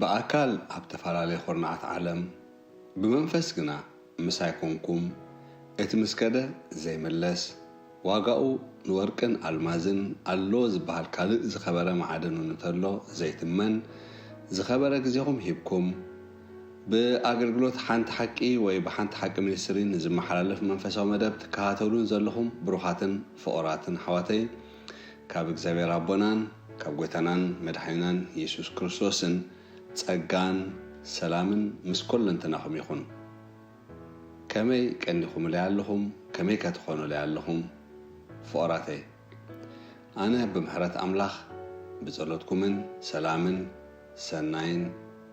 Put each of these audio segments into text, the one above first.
ብኣካል ኣብ ተፈላለየ ኹርናዓት ዓለም፣ ብመንፈስ ግና ምሳይ ኮንኩም፣ እቲ ምስ ከደ ዘይምለስ፣ ዋጋኡ ንወርቅን ኣልማዝን ኣሎ ዝበሃል ካልእ ዝኸበረ ማዕድን እውን እንተሎ ዘይትመን፣ ዝኸበረ ግዜኹም ሂብኩም፣ ብኣገልግሎት ሓንቲ ሓቂ ወይ ብሓንቲ ሓቂ ሚኒስትሪ ንዝመሓላለፍ መንፈሳዊ መደብ ትከታተሉን ዘለኹም ብሩኻትን ፍቑራትን ኣሕዋተይ፣ ካብ እግዚኣብሔር ኣቦናን ካብ ጐይታናን መድሓኒናን የሱስ ክርስቶስን ጸጋን ሰላምን ምስ ኰለንትናኹም ይኹን። ከመይ ቀኒኹምለይ ኣለኹም? ከመይ ከ ትኾኑለይ ኣለኹም? ፍቑራተይ፣ ኣነ ብምሕረት ኣምላኽ ብጸሎትኩምን ሰላምን ሰናይን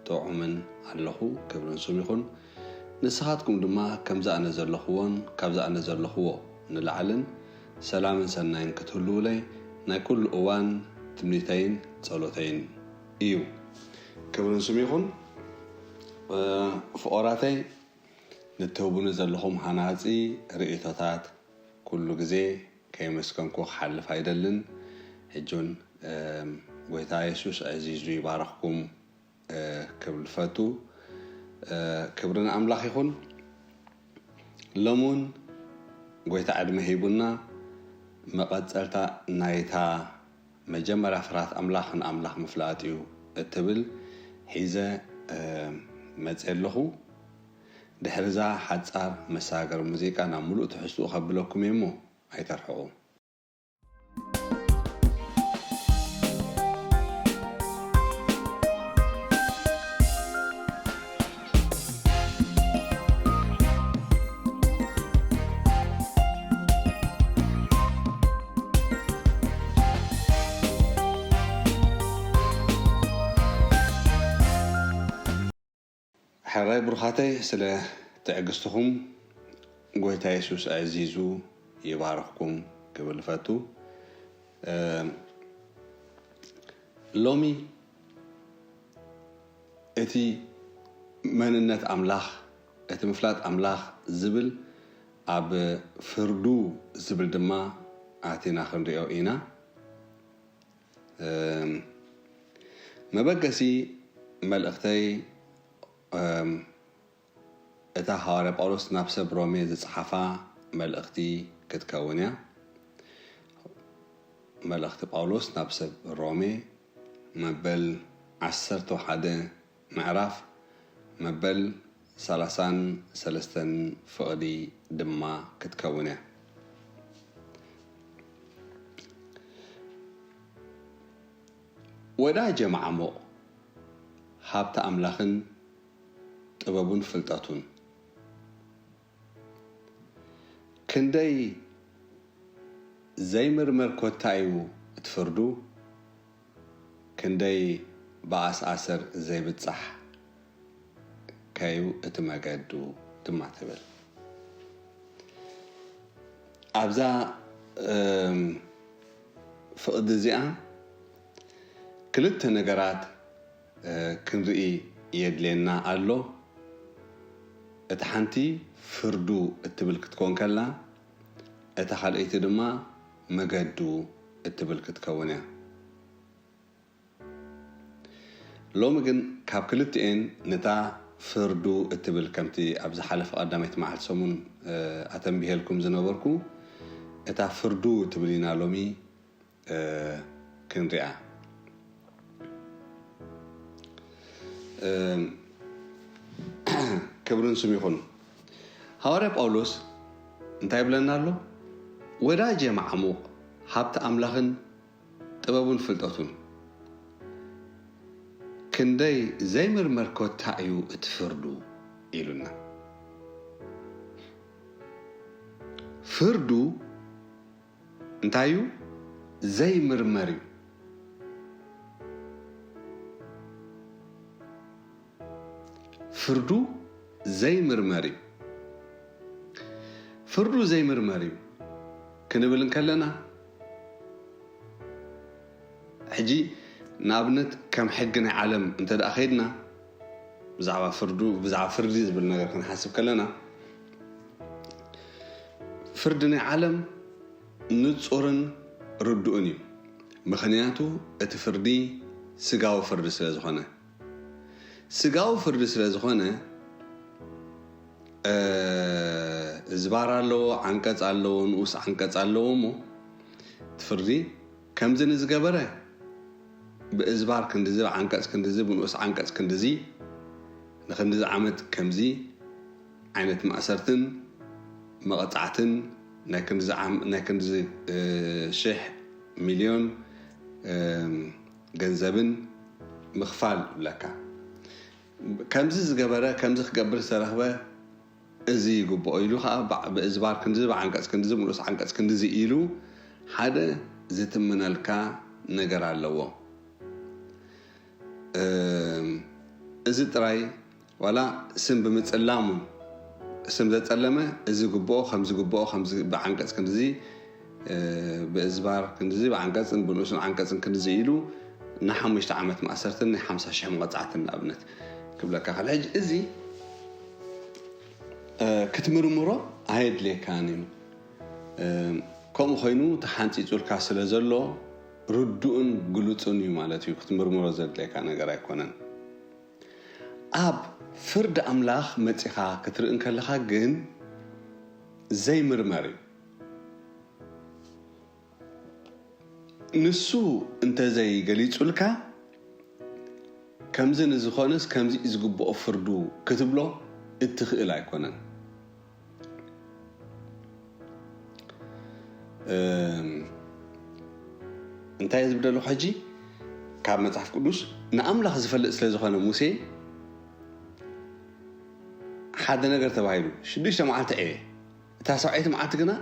ጥዑምን ኣለኹ። ክብሪ ንስሙ ይኹን። ንስኻትኩም ድማ ከምዚ ኣነ ዘለኹዎን ካብዚ ኣነ ዘለኹዎ ንላዕልን ሰላምን ሰናይን ክትህልዉለይ ናይ ኩሉ እዋን ትምኒተይን ጸሎተይን እዩ። ክብሪ ንስሙ ይኹን። እ፣ ፍቑራተይ፣ ንትህቡኒ ዘለኹም ሃናጺ ርእይቶታት ኩሉ ግዜ ከየመስገንኩ ክሓልፍ ኣይደልን። ሕጂ እውን፣ እ፣ ጐይታ የሱስ ኣዕዚዙ ይባርኽኩም፣ እ፣ ክብል ፈቱ። እ፣ ክብሪ ንኣምላኽ ይኹን። ሎሚ እውን ጐይታ ዕድመ ሂቡና መቐጸልታ ናይታ መጀመርያ ፍርሃት ኣምላኽ ንኣምላኽ ምፍላጥ እዩ እትብል ሒዘ፣ እ፣ መጽየ ኣለኹ። ድሕሪ እዛ ሓጻር መሰጋገሪ ሙዚቃ ናብ ምሉእ ትሕዝትኡ ከብለኩም እየ እሞ ኣይተርሕቑ። ሕራይ ብሩኻተይ፣ ስለ ትዕግስትኹም ጐይታ የሱስ ኣዕዚዙ ይባርኽኩም ክብል እፈቱ። እ፣ ሎሚ እቲ መንነት ኣምላኽ፣ እቲ ምፍላጥ ኣምላኽ ዝብል ኣብ ፍርዱ ዝብል ድማ ኣቲና ክንሪኦ ኢና። እም፣ መበገሲ መልእኽተይ፣ እም፣ እታ ሃዋርያ ጳውሎስ ናብ ሰብ ሮሜ ዝጸሓፋ መልእኽቲ ክትከውን እያ። መልእኽቲ ጳውሎስ ናብ ሰብ ሮሜ መበል ዓሰርተ ሓደ ምዕራፍ መበል ሰላሳን ሰለስተን ፍቕዲ ድማ ክትከውን እያ። ወዳጀ ማዕሙቕ ሃብቲ ኣምላኽን ጥበቡን ፍልጠቱን፣ ክንደይ ዘይምርመር ኮታ እዩ እቲ ፍርዱ፣ ክንደይ ብኣስኣሰር ዘይብጻሕ ከዩ እቲ መገዱ ድማ ትብል። ኣብዛ፣ እም፣ ፍቕዲ እዚኣ ክልተ ነገራት፣ እ፣ ክንርኢ የድልየና ኣሎ። እታ ሓንቲ ፍርዱ እትብል ክትከውን ከላ፣ እታ ካልኣይቲ ድማ መገዱ እትብል ክትከውን እያ። ሎሚ ግን ካብ ክልቲኤን ነታ ፍርዱ እትብል፣ ከምቲ ኣብ ዝሓለፈ ቀዳመይቲ መዓልቲ ሰሙን፣ እ፣ ኣተንቢሄልኩም ዝነበርኩ፣ እታ ፍርዱ እትብል ኢና ሎሚ፣ እ፣ ክንሪኣ። እ፣ ክብሪ ንስሙ ይኹን። ሃዋርያ ጳውሎስ እንታይ ይብለና ኣሎ? ወዳጀ ማዕሙቕ ሃብቲ ኣምላኽን ጥበቡን ፍልጠቱን፣ ክንደይ ዘይምርመር ኮታ እዩ እቲ ፍርዱ ኢሉና። ፍርዱ እንታይ እዩ? ዘይምርመር እዩ። ፍርዱ ዘይምርመር እዩ። ፍርዱ ዘይምርመር እዩ ክንብል እንከለና፣ ሕጂ ንኣብነት ከም ሕጊ ናይ ዓለም እንተ ደኣ ኸይድና፣ ብዛዕባ ፍርዱ፣ ብዛዕባ ፍርዲ ዝብል ነገር ክንሓስብ ከለና፣ ፍርዲ ናይ ዓለም ንጹርን ርዱእን እዩ። ምኽንያቱ እቲ ፍርዲ ስጋዊ ፍርዲ ስለ ዝኾነ። ስጋዊ ፍርዲ ስለ ዝኾነ፣ እ፣ እዝባር ኣለዎ፣ ዓንቀጽ ኣለዎ፣ ንኡስ ዓንቀጽ ኣለዎ። እሞ እቲ ፍርዲ ከምዚ ንዝገበረ ብእዝባር ክንድዚ፣ ብዓንቀጽ ክንድዚ፣ ብንኡስ ዓንቀጽ ክንድዚ፣ ንክንድዚ ዓመት ከምዚ ዓይነት ማእሰርትን መቐጻዕትን፣ ናይ ክንድዚ ዓም-፣ ናይ ክንድዚ፣ እ፣ ሽሕ ሚልዮን፣ እ፣ ገንዘብን ምኽፋል ይብለካ። ከምዚ ዝገበረ፣ ከምዚ ክገብር ዝተረኽበ፣ እዚ ይግብኦ ኢሉ ኸዓ፣ ብ-፣ ብእዝባር ክንድዚ፣ ብዓንቀጽ ክንድዚ፣ ብንኡስ ዓንቀጽ ክንድዚ ኢሉ ሓደ ዝትምነልካ ነገር ኣለዎ። እም፣ እዚ ጥራይ ዋላ ስም ብምጽላም እውን፣ ስም ዘጸለመ እዚ ግብኦ፣ ከምዚ ግብኦ፣ ከምዚ ብዓንቀጽ ክንድዚ፣ እ፣ ብእዝባር ክንድዚ፣ ብዓንቀጽን ብንኡስን ዓንቀጽን ክንድዚ ኢሉ ንሓሙሽተ ዓመት ማእሰርትን ናይ ሓምሳ ሽሕ መቐጻዕትን ንኣብነት ክብለካ ከሎ፣ ሕጂ እዚ፣ እ፣ ክትምርምሮ ኣየድልየካን እዩ። እ፣ ከምኡ ኮይኑ ተሓንጺጹልካ ስለ ዘሎ ርዱእን ግሉጽን እዩ ማለት እዩ። ክትምርምሮ ዘድልየካ ነገር ኣይኮነን። ኣብ ፍርዲ ኣምላኽ መጺኻ ክትርኢ እንከለኻ ግን ዘይምርመር እዩ። ንሱ እንተዘይገሊጹልካ፣ ከምዚ ንዝኾነስ ከምዚ እዩ ዝግብኦ ፍርዱ ክትብሎ እትኽእል ኣይኮነን። እም፣ እንታይ ዝብል ዘለኹ ሕጂ? ካብ መጽሓፍ ቅዱስ ንኣምላኽ ዝፈልጥ ስለ ዝኾነ ሙሴ ሓደ ነገር ተባሂሉ፣ ሽዱሽተ መዓልቲ ዕየ፣ እታ ሰብዓይቲ መዓልቲ ግና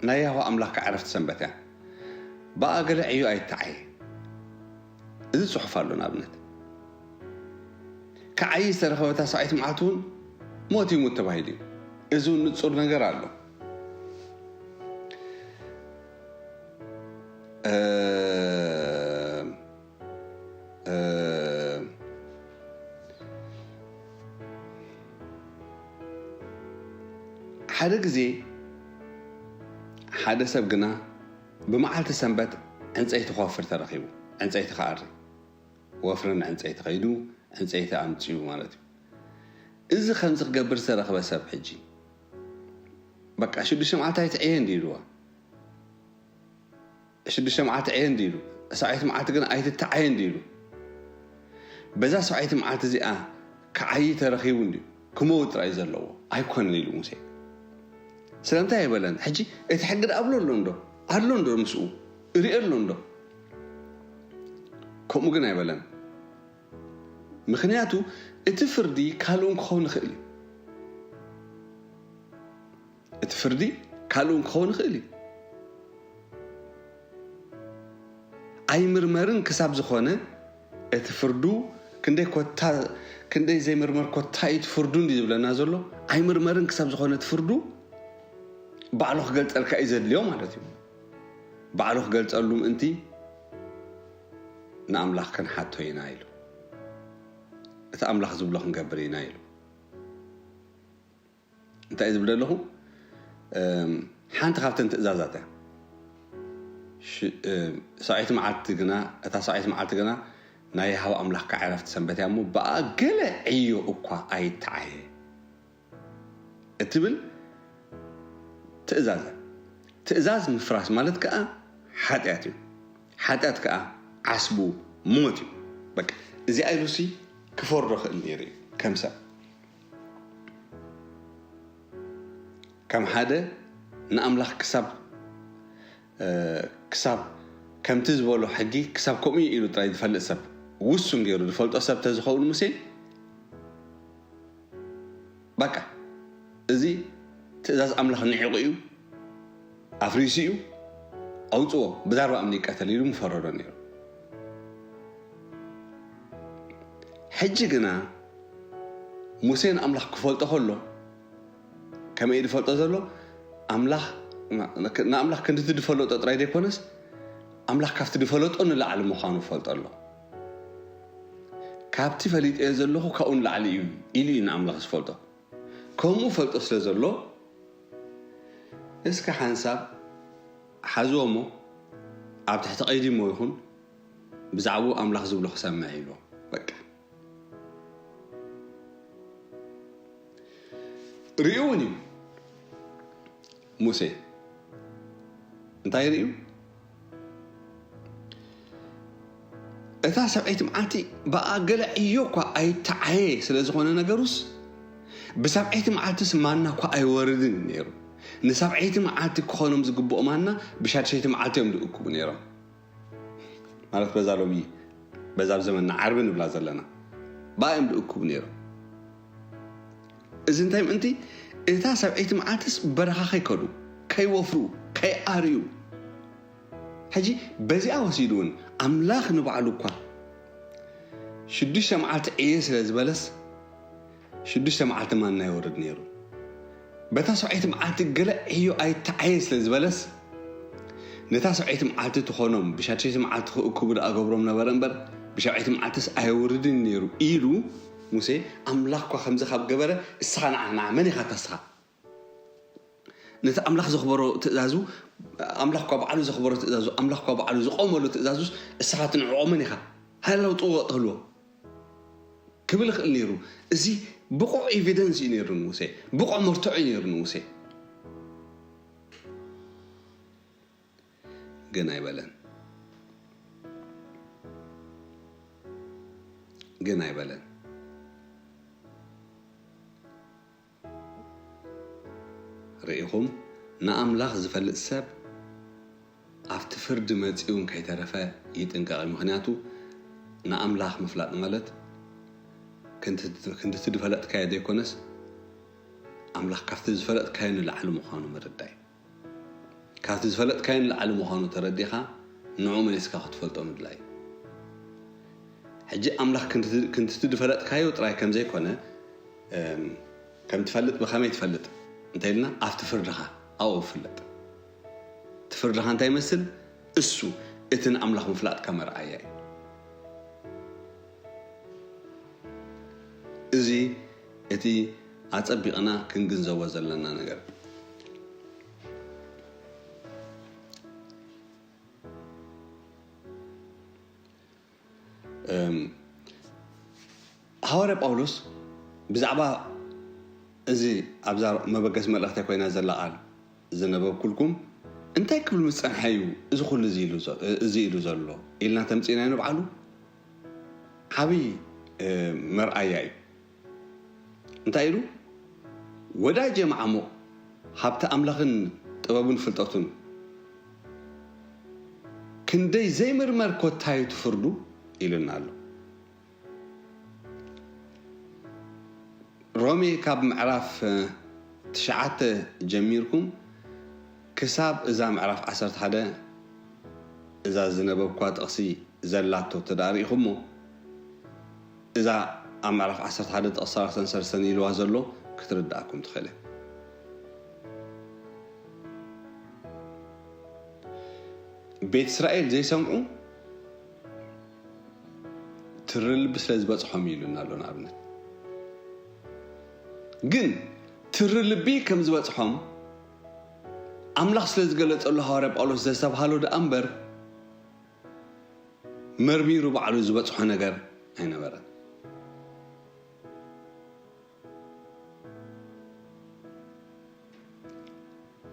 ናይ ያሆዋ ኣምላኽካ ዕረፍቲ ሰንበት እያ። ብኣ ገለ ዕዮ ኣይተዓየ። እዚ ጽሑፍ ኣሎ። ንኣብነት፣ ክዓዪ ዝተረኸበ እታ ሰብዓይቲ መዓልቲ እውን ሞት ይሙት ተባሂሉ እዩ። እዚ እውን ንጹር ነገር ኣሎ። እ፣ እ፣ ሓደ ግዜ ሓደ ሰብ ግና ብመዓልቲ ሰንበት ዕንጸይቲ ክወፍር ተረኺቡ። ዕንጸይቲ ክኣሪ፣ ወፍርን ዕንጸይቲ ከይዱ ዕንጸይቲ ኣምጺኡ ማለት እዩ። እዚ ከምዚ ክገብር ዝተረኽበ ሰብ ሕጂ፣ በቃ ሽዱሽተ መዓልቲ ኣይትዕየ እንዲ ኢልዋ። ሽዱሽተ መዓልቲ ዕየ እንዲ ኢሉ፣ ሰብዓይቲ መዓልቲ ግን ኣይትተዓየ እንዲ ኢሉ፣ በዛ ሰብዓይቲ መዓልቲ እዚኣ ክዓዪ ተረኺቡ እንዲ ክመውት ጥራይ ዘለዎ ኣይኮነን ኢሉ ሙሴ። ስለምንታይ ኣይበለን? ሕጂ እቲ ሕጊ ድኣ ኣብሎ ኣሎ እንዶ? ኣሎ እንዶ ምስኡ? እሪኦ ኣሎ እንዶ? ከምኡ ግን ኣይበለን። ምኽንያቱ እቲ ፍርዲ ካልእ እውን ክኸውን ይኽእል እዩ። እቲ ፍርዲ ካልእ እውን ክኸውን ይኽእል እዩ። ኣይምርመርን ክሳብ ዝኾነ እቲ ፍርዱ ክንደይ ኮታ፣ ክንደይ ዘይምርመር ኮታ እዩ እቲ ፍርዱ እንዲ ዝብለና ዘሎ። ኣይምርመርን ክሳብ ዝኾነ እቲ ፍርዱ ባዕሉ ክገልጸልካ እዩ ዘድልዮ ማለት እዩ። ባዕሉ ክገልጸሉ ምእንቲ ንኣምላኽ ክንሓቶ ኢና ኢሉ። እቲ ኣምላኽ ዝብሎ ክንገብር ኢና ኢሉ። እንታይ ዝብል ዘለኹ? እም፣ ሓንቲ ካብተን ትእዛዛት እያ። ሽ-፣ እም፣ ሰብዓይቲ መዓልቲ ግና፣ እታ ሰብዓይቲ መዓልቲ ግና ናይ ያህዋ ኣምላኽካ ዕረፍቲ ሰንበት እያ እሞ፣ ብኣ ገለ ዕዮ እኳ ኣይተዓየ እትብል ትእዛዝ እያ። ትእዛዝ ምፍራስ ማለት ከኣ ሓጢኣት እዩ። ሓጢኣት ከኣ ዓስቡ ሞት እዩ። በቃ፣ እዚኣ ኢሉሲ ክፈርዶ ክእል ነይሩ እዩ ከም ሰብ። ከም ሓደ ንኣምላኽ ክሳብ፣ እ፣ ክሳብ ከምቲ ዝበሎ ሕጊ ክሳብ ከምኡ እዩ ኢሉ ጥራይ ዝፈልጥ ሰብ፣ ውሱን ገይሩ ዝፈልጦ ሰብ ተዝኸውን ሙሴ፣ በቃ፣ እዚ ትእዛዝ ኣምላኽ ንዒቑ እዩ፣ ኣፍሪሱ እዩ፣ ኣውጽዎ፣ ብዛርባ እምኒ ይቀተል ኢሉ ምፈረዶ ነይሩ። ሕጂ ግና ሙሴ ንኣምላኽ ክፈልጦ ከሎ፣ ከመይ እዩ ዝፈልጦ ዘሎ? ኣምላኽ፣ ንኣምላኽ ክንድቲ ዝፈለጦ ጥራይ ዘይኮነስ፣ ኣምላኽ ካብቲ ዝፈለጦ ንላዕሊ ምዃኑ ፈልጦ ኣሎ። ካብቲ ፈሊጠዮ ዘለኹ ካብኡ ንላዕሊ እዩ ኢሉ እዩ ንኣምላኽ ዝፈልጦ። ከምኡ ፈልጦ ስለ ዘሎ፣ እስከ ሓንሳብ ሓዝዎ እሞ፣ ኣብ ትሕቲ ቀይዲ እሞ ይኹን፣ ብዛዕባኡ ኣምላኽ ዝብሎ ክሰምዕ ኢልዎ። በቃ። ርእዩ እውን እዩ። ሙሴ እንታይ ርእዩ? እታ ሰብዐይቲ መዓልቲ ብኣ ገለ ዕዮ እኳ ኣይተዓየ ስለ ዝኾነ ነገሩስ፣ ብሰብዐይቲ መዓልትስ ማና እኳ ኣይወርድን እዩ ነይሩ። ንሰብዐይቲ መዓልቲ ክኾኖም ዝግብኦ ማና ብሻድሸይቲ መዓልቲ እዮም ዝእክቡ ነይሮም። ማለት በዛ ሎሚ፣ በዛ ኣብ ዘመንና ዓርቢ ንብላ ዘለና፣ ብኣ እዮም ዝእክቡ ነይሮም። እዚ እንታይ ምእንቲ፣ እታ ሰብዐይቲ መዓልትስ በረኻ ከይከዱ፣ ከይወፍሩ፣ ከይኣርዩ። ሕጂ በዚኣ ወሲዱ እውን ኣምላኽ ንባዕሉ እኳ ሽዱሽተ መዓልቲ ዕየ ስለ ዝበለስ፣ ሽዱሽተ መዓልቲ ማና ይወርድ ነይሩ። በታ ሰብዐይቲ መዓልቲ ገለ ዕዮ ኣይተዓየ ስለ ዝበለስ፣ ነታ ሰብዐይቲ መዓልቲ ትኾኖም ብሻድሸይቲ መዓልቲ ክእክቡ ደኣ ገብሮም ነበረ እምበር፣ ብሻብዐይቲ መዓልትስ ኣየውርድን ነይሩ ኢሉ ሙሴ፣ ኣምላኽ እኳ ከምዚ ካብ ገበረ፣ እስኻ ንዓ፣ ንዓ፣ መን ኢኻ እታ እስኻ? ነቲ ኣምላኽ ዘኽበሮ ትእዛዙ፣ ኣምላኽ እኳ ባዕሉ ዘኽበሮ ትእዛዙ፣ ኣምላኽ እኳ ባዕሉ ዝቖመሉ ትእዛዙስ፣ እስኻ ትንዕቖ መን ኢኻ? ሃለውጥዎ ትህልዎ ክብል ይኽእል ነይሩ። እዚ ብቑዕ ኤቪደንስ እዩ ነይሩ ንሙሴ፣ ብቑዕ መርትዖ እዩ ነይሩ ንሙሴ። ግን ኣይበለን። ግን ኣይበለን። ርኢኹም፣ ንኣምላኽ ዝፈልጥ ሰብ ኣብቲ ፍርዲ መጺኡ እንከይተረፈ ይጥንቀቕ እዩ። ምኽንያቱ፣ ንኣምላኽ ምፍላጥ ማለት፣ ክንዲ፣ ክንዲ እቲ ዝፈለጥካዮ ዘይኮነስ፣ ኣምላኽ ካብቲ ዝፈለጥካዮ ንላዕሊ ምዃኑ ምርዳእ እዩ። ካብቲ ዝፈለጥካዮ ንላዕሊ ምዃኑ ተረዲኻ፣ ንዕኡ መሊስካ ክትፈልጦ ምድላይ እዩ። ሕጂ ኣምላኽ ክንዲ፣ ክንዲ እቲ ዝፈለጥካዮ ጥራይ ከም ዘይኮነ፣ እም፣ ከም ትፈልጥ ብኸመይ ትፈልጥ እንተ ኢልና፣ ኣብቲ ፍርድኻ ኣብኡ ፍለጥ። እቲ ፍርድኻ እንታይ ይመስል? እሱ እቲ ንኣምላኽ ምፍላጥካ መርኣያ እዩ። እዚ እቲ ኣጸቢቕና ክንግንዘቦ ዘለና ነገር። እም፣ ሃዋርያ ጳውሎስ ብዛዕባ እዚ ኣብዛ መበገሲ መልእኽተይ ኮይና ዘላ ቃል ዝነበብኩልኩም እንታይ ክብል ምስ ጸንሐ እዩ እዚ ኩሉ እዚ ኢሉ ዘ-፣ እዚ ኢሉ ዘሎ ኢልና ተምጺእናዮ ንብዓሉ ዓብዪ፣ እ፣ መርኣያ እዩ። እንታይ ኢሉ? ወዳጄ መዓሙቕ ሃብቲ ኣምላኽን ጥበቡን ፍልጠቱን ክንደይ ዘይምርመር ኮታዩ ትፍርዱ ኢሉና ኣሎ። ሮሜ ካብ ምዕራፍ፣ እ፣ ትሽዓተ ጀሚርኩም ክሳብ እዛ ምዕራፍ ዓሰርተ ሓደ እዛ ዝነበብኳ ጥቕሲ ዘላቶ ተዳኣ ርኢኹሞ፣ እዛ ኣብ ምዕራፍ ዓሰርተ ሓደ ጥቕሲ ሰላሳን ሰለስተን ኢልዋ ዘሎ ክትርድኣኩም ትኽእል እያ። ቤት እስራኤል ዘይሰምዑ ትሪ ልቢ ስለ ዝበጽሖም እዩ ኢሉና ኣሎ። ንኣብነት ግን ትሪ ልቢ ከም ዝበጽሖም ኣምላኽ ስለ ዝገለጸሉ ሃዋርያ ጳውሎስ ዘስተብሃሎ ደኣ እምበር መርሚሩ ባዕሉ ዝበጽሖ ነገር ኣይነበረን።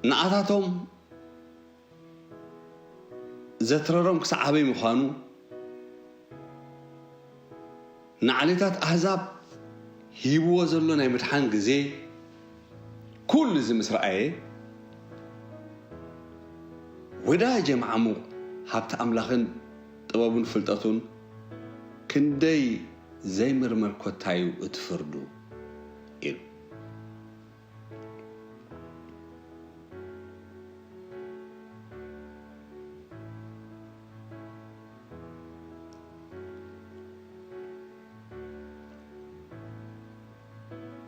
ንኣታቶም ዘትረሮም ክሳዕ ኣበይ ምዃኑ፣ ንዓሌታት ኣህዛብ ሂብዎ ዘሎ ናይ ምድሓን ግዜ፣ ኩሉ እዚ ምስ ረኣየ፣ ወዳጄ መዓሙቕ ሃብቲ ኣምላኽን ጥበቡን ፍልጠቱን ክንደይ ዘይምርመር ኮታዩ እቲ ፍርዱ ኢሉ።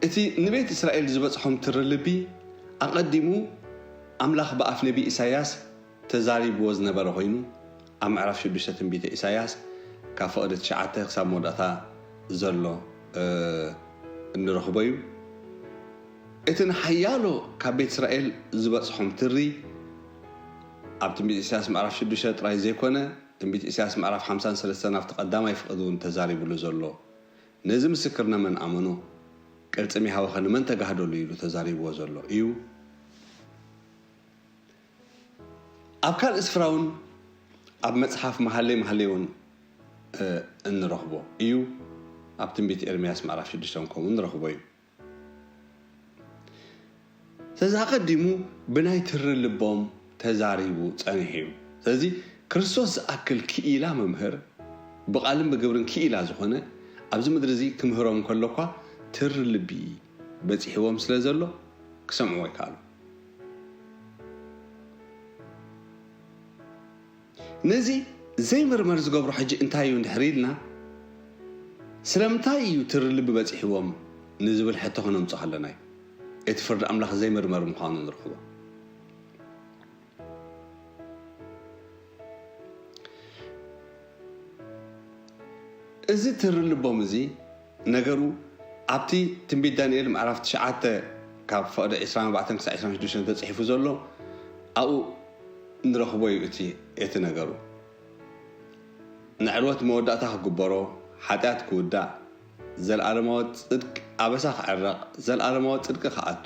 እቲ ንቤት እስራኤል ዝበጽሖም ትሪ ልቢ ኣቐዲሙ ኣምላኽ ብኣፍ ነቢ ኢሳያስ ተዛሪብዎ ዝነበረ ኮይኑ፣ ኣብ ምዕራፍ ሽዱሽተ ትንቢተ ኢሳያስ ካብ ፍቕዲ ትሽዓተ ክሳብ መወዳእታ ዘሎ፣ እ፣ እንረኽቦ እዩ። እቲ ንሓያሎ ካብ ቤት እስራኤል ዝበጽሖም ትሪ ኣብ ትንቢት ኢሳያስ ምዕራፍ ሽዱሽተ ጥራይ ዘይኮነ፣ ትንቢት ኢሳያስ ምዕራፍ ሓምሳን ሰለስተን ኣብቲ ቀዳማይ ፍቕዲ እውን ተዛሪብሉ ዘሎ፣ ነዚ ምስክርና መን ኣመኖ፣ ቅርጽም ይሃበኸ ንመን ተጋህደሉ ኢሉ ተዛሪብዎ ዘሎ እዩ። ኣብ ካልእ ስፍራ እውን ኣብ መጽሓፍ መሃለይ መሃለይ እውን እንረኽቦ እዩ። ኣብ ትንቢት ኤርምያስ ምዕራፍ ሽዱሽተ ከምኡ ንረኽቦ እዩ። ስለዚ ኣቐዲሙ ብናይ ትሪ ልቦም ተዛሪቡ ጸኒሑ እዩ። ስለዚ ክርስቶስ ዝኣክል ክኢላ መምህር፣ ብቓልን ብግብርን ክኢላ ዝኾነ፣ ኣብዚ ምድሪ እዚ ክምህሮም ከሎ እኳ ትሪ ልቢ በጺሕዎም ስለ ዘሎ ክሰምዕዎ ኣይከኣሉ። ነዚ ዘይምርመር ዝገብሮ ሕጂ እንታይ እዩ እንድሕር ኢልና፣ ስለምንታይ እዩ ትሪ ልቢ በጺሕዎም ንዝብል ሕቶ ክነምጽኦ ከለና እዩ እቲ ፍርዲ ኣምላኽ ዘይምርመር ምዃኑ ንረኽቦ። እዚ ትሪ ልቦም እዚ ነገሩ ኣብቲ ትንቢት ዳንኤል ምዕራፍ ትሽዓተ ካብ ፈቕዲ ዕስራን ኣርባዕተን ክሳዕ ዕስራን ሽዱሽተን ተጻሒፉ ዘሎ ኣብኡ ንረኽቦ እዩ እቲ እቲ ነገሩ። ንዕርወት መወዳእታ ክግበሮ፣ ሓጢኣት ክውዳእ፣ ዘለኣለማዊ ጽድቅ ኣበሳ ክዕረቕ፣ ዘለኣለማዊ ጽድቂ ክኣቱ፣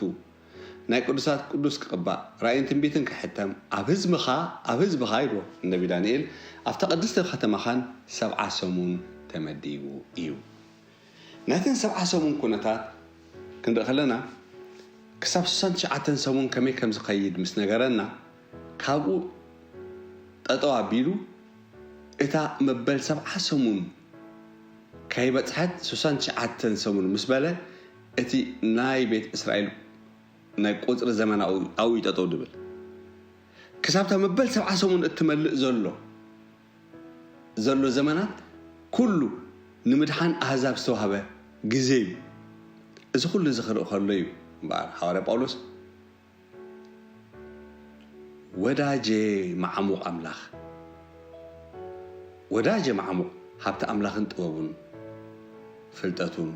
ናይ ቅዱሳት ቅዱስ ክቕባእ፣ ራእይን ትንቢትን ክሕተም፣ ኣብ ህዝብኻ ኣብ ህዝብኻ ኢልዎ ነቢ ዳንኤል ኣብታ ቅድስቲ ከተማኻን ሰብዓ ሰሙን ተመዲቡ እዩ። ናይተን ሰብዓ ሰሙን ኩነታት ክንርኢ ከለና ክሳብ ስሳን ትሽዓተን ሰሙን ከመይ ከም ዝኸይድ ምስ ነገረና ካብኡ ጠጠው ኣቢሉ እታ መበል ሰብዓ ሰሙን ከይበጽሐት ስሳን ትሽዓተን ሰሙን ምስ በለ እቲ ናይ ቤት እስራኤል ናይ ቁጽሪ ዘመን ኣብኡ ኣብኡ እዩ ጠጠው ድብል። ክሳብታ መበል ሰብዓ ሰሙን እትመልእ ዘሎ ዘሎ ዘመናት ኩሉ ንምድሓን ኣህዛብ ዝተዋህበ ግዜ እዩ። እዚ ኩሉ እዚ ክርኢ ከሎ እዩ እምበኣር ሃዋርያ ጳውሎስ ወዳጄ መዓሙቕ ኣምላኽ፣ ወዳጄ መዓሙቕ ሃብቲ ኣምላኽን ጥበቡን ፍልጠቱን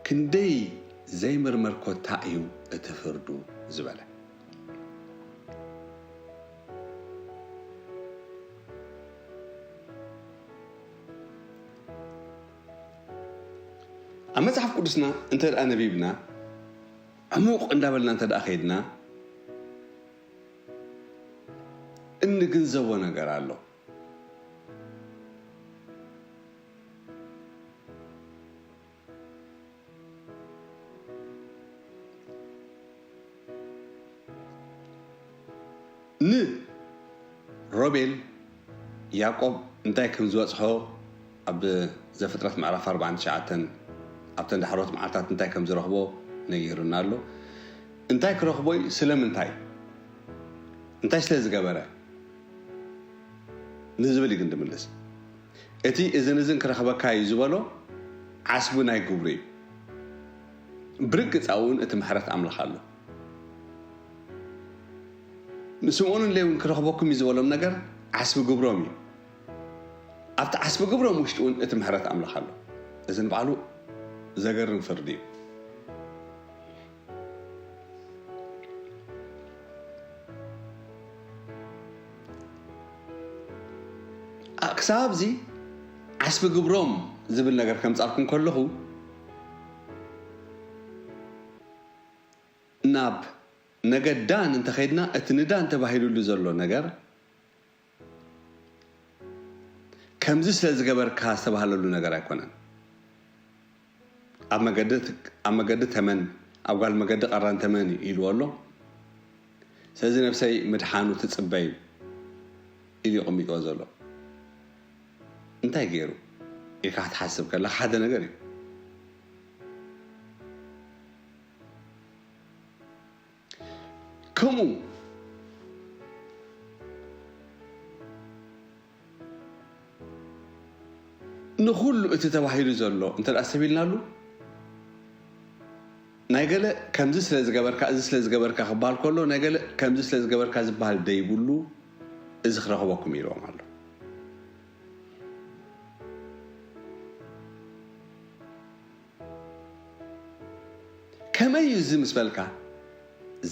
ክንደይ ዘይምርመር ኮታ እዩ እቲ ፍርዱ ዝበለ። ኣብ መጽሓፍ ቅዱስና እንተ ደኣ ነቢብና፣ ዕሙቕ እንዳበልና እንተ ደኣ ኸይድና፣ እንግንዘቦ ነገር ኣሎ። ንሮቤል ያዕቆብ እንታይ ከም ዝበጽሖ ኣብ ዘፍጥረት ምዕራፍ ኣርባዓን ትሽዓተን ኣብተን ዳሕሮት መዓልታት እንታይ ከም ዝረኽቦ ነጊሩና ኣሎ። እንታይ ክረኽቦ እዩ? ስለምንታይ? እንታይ ስለ ዝገበረ? ንዝብል እዩ ግን ድምልስ። እቲ እዝን እዝን ክረኽበካ እዩ ዝበሎ ዓስቢ ናይ ግብሩ እዩ። ብርግጽ ኣብኡን እቲ ምሕረት ኣምላኽ ኣሎ። ንስምዖንን ሌውን ክረኽበኩም እዩ ዝበሎም ነገር ዓስቢ ግብሮም እዩ። ኣብቲ ዓስቢ ግብሮም ውሽጢ እውን እቲ ምሕረት ኣምላኽ ኣሎ። እዚ ንባዕሉ ዘገርም ፍርዲ እዩ። ኣ- ክሳብ ኣብዚ ዓስቢ ግብሮም ዝብል ነገር ከምጻልኩም ከለኹ ናብ ነገድ ዳን እንተኸይድና እቲ ንዳን ተባሂሉሉ ዘሎ ነገር ከምዚ ስለ ዝገበርካ ዝተባህለሉ ነገር ኣይኮነን። ኣብ መገዲ ኣብ መገዲ ተመን ኣብ ጓል መገዲ ቀራን ተመን ኢልዎ ኣሎ። ስለዚ ነብሰይ ምድሓኑ ትጽበይ ኢሉ ይቕሚጥዎ ዘሎ። እንታይ ገይሩ ኢልካ ክትሓስብ ከለካ ሓደ ነገር እዩ። ከምኡ ንኹሉ እቲ ተባሂሉ ዘሎ እንተ ደኣ ሰቢልናሉ ናይ ገለ ከምዚ ስለ ዝገበርካ እዚ ስለ ዝገበርካ ክበሃል ከሎ ናይ ገለ ከምዚ ስለ ዝገበርካ ዝበሃል ደይብሉ እዚ ክረኽበኩም ኢልዎም ኣሎ። ከመይ እዩ እዚ ምስ በልካ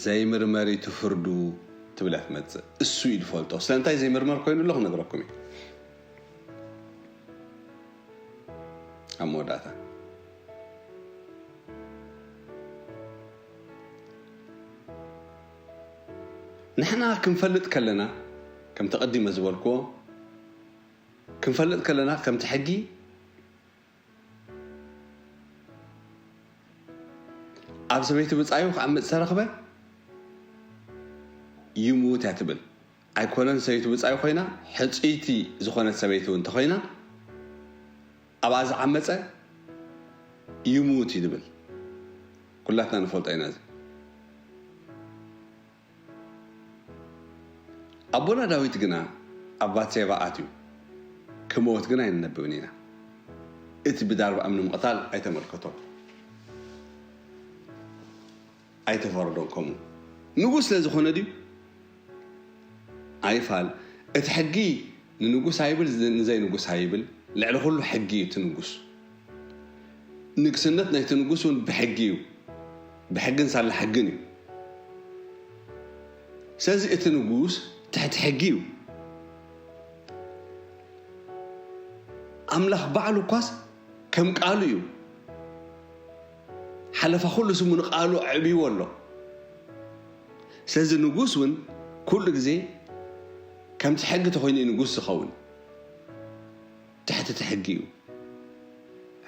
ዘይምርመር እዩ እቲ ፍርዱ ትብል እያ ትመጽእ። እሱ እዩ ዝፈልጦ። ስለምንታይ ዘይምርመር ኮይኑ ኣሎ ክነግረኩም እዩ ኣብ መወዳእታ። ንሕና ክንፈልጥ ከለና፣ ከምቲ ቀዲመ ዝበልክዎ፣ ክንፈልጥ ከለና ከምቲ ሕጊ ኣብ ሰበይቲ ብጻዩ ክዓምጽ ተረኽበ፣ ይሙት እያ ትብል። ኣይኮነን ሰበይቱ ብጻዩ ኮይና፣ ሕጽይቲ ዝኾነት ሰበይቲ እውን እንተኾይና፣ ኣብኣ ዝዓመጸ ይሙት እዩ ዝብል። ኩላትና ንፈልጦ ኢና እዚ። ኣቦና ዳዊት ግና ኣብ ባትሴባ ኣትዩ፣ ክመውት ግን ኣይንነብብን ኢና። እቲ ብዳርባ እምኒ ምቕታል ኣይተመልከቶን፣ ኣይተፈረዶን። ከምኡ ንጉስ ስለ ዝኾነ ድዩ? ኣይፋል። እቲ ሕጊ ንንጉስ ኣይብል፣ ንዘይንጉስ ኣይብል። ልዕሊ ኩሉ ሕጊ እዩ እቲ ንጉስ። ንግስነት ናይቲ ንጉስ እውን ብሕጊ እዩ። ብሕግን ሳላ ሕግን እዩ። ስለዚ እቲ ንጉስ ትሕቲ ሕጊ እዩ። ኣምላኽ ባዕሉ እኳስ ከም ቃሉ እዩ። ሓለፋ ኩሉ ስሙ ንቃሉ ኣዕብይዎ ኣሎ። ስለዚ ንጉስ እውን ኩሉ ግዜ ከምቲ ሕጊ ተኾይኑ እዩ ንጉስ ዝኸውን። ትሕቲ እቲ ሕጊ እዩ።